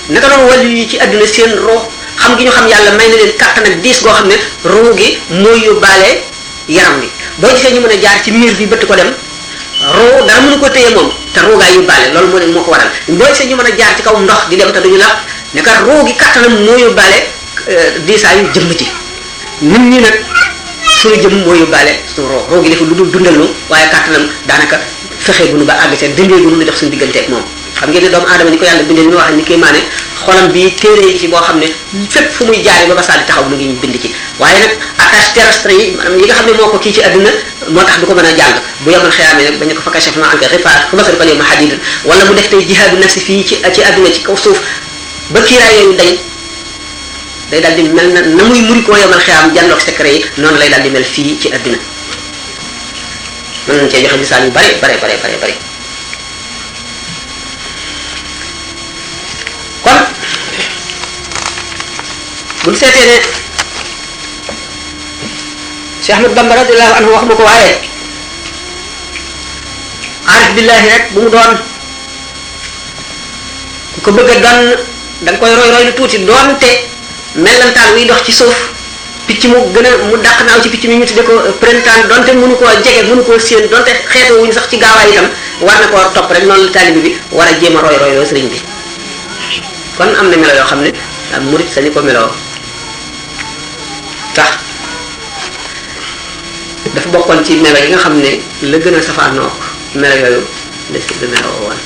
naka noonu wàllu yi ci àdduna seen roo xam gi ñu xam yàlla may na leen kàttan ak diis goo xam ne roo gi mooy yóbbaale yaram bi boo gisee ñu mën a jaar ci miir bi bëtt ko dem roo dara mënu ko téye moom te roo gaa yóbbaale loolu moo leen moo ko waral boo gisee ñu mën a jaar ci kaw ndox di dem te duñu la ne kat roo gi kàttanam moo yóbbaale diisaayu jëmm ji nit ñi nag suñu jëm moo yóbbaale suñu roo gi dafa lu dul dundal nu waaye kàttanam daanaka fexee gunu ba àgg seen dindee gunu lu dox suñu digganteeg moom xam ngeen ne doomu aadama ni ko yàlla bindee ni ma waxee ni kéemaane xolam bi téere yi ci boo xam ne fépp fu muy jaari ba ba saa di taxaw mu ngi bind ci waaye nag attache terrestre yi maanaam yi nga xam ne moo ko kii ci àdduna moo tax du ko mën a jàng bu yemal xiyaamee nag bañu ko fa kashafna anka ghita'ak fa basarukal yawma hadiid wala mu def tey jihaadu nafsi fii ci àdduna ci kaw suuf ba kiiraay yooyu dañ day daal di mel na muy muri koo yemal xiyaam jànloog secret yi noonu lay daal di mel fii ci àdduna mën nañ cee joxe misaal yu bare kon buñ seetee ne Cheikh Ahmad Bamba radiyallahu anhu wax ma ko waaye aarif billahi rek bu mu doon ku ko bëgg a doon da nga koy roy lu tuuti doonte mellantaan wiy dox ci suuf picc mu gën a mu dàq naaw ci picc mi ñu tudde ko printemps donte mënu koo jege mënu koo séen donte xeetoo wuñu sax ci gaawaay itam war na koo topp rek noonu la taalibi bi war a jéem a roy loo sëriñ bi kon am na melo yoo xam ne murit sañu ko meloo tax dafa bokkoon ci melo yi nga xam ne la gën a safaanook melo yooyu la si meloo woon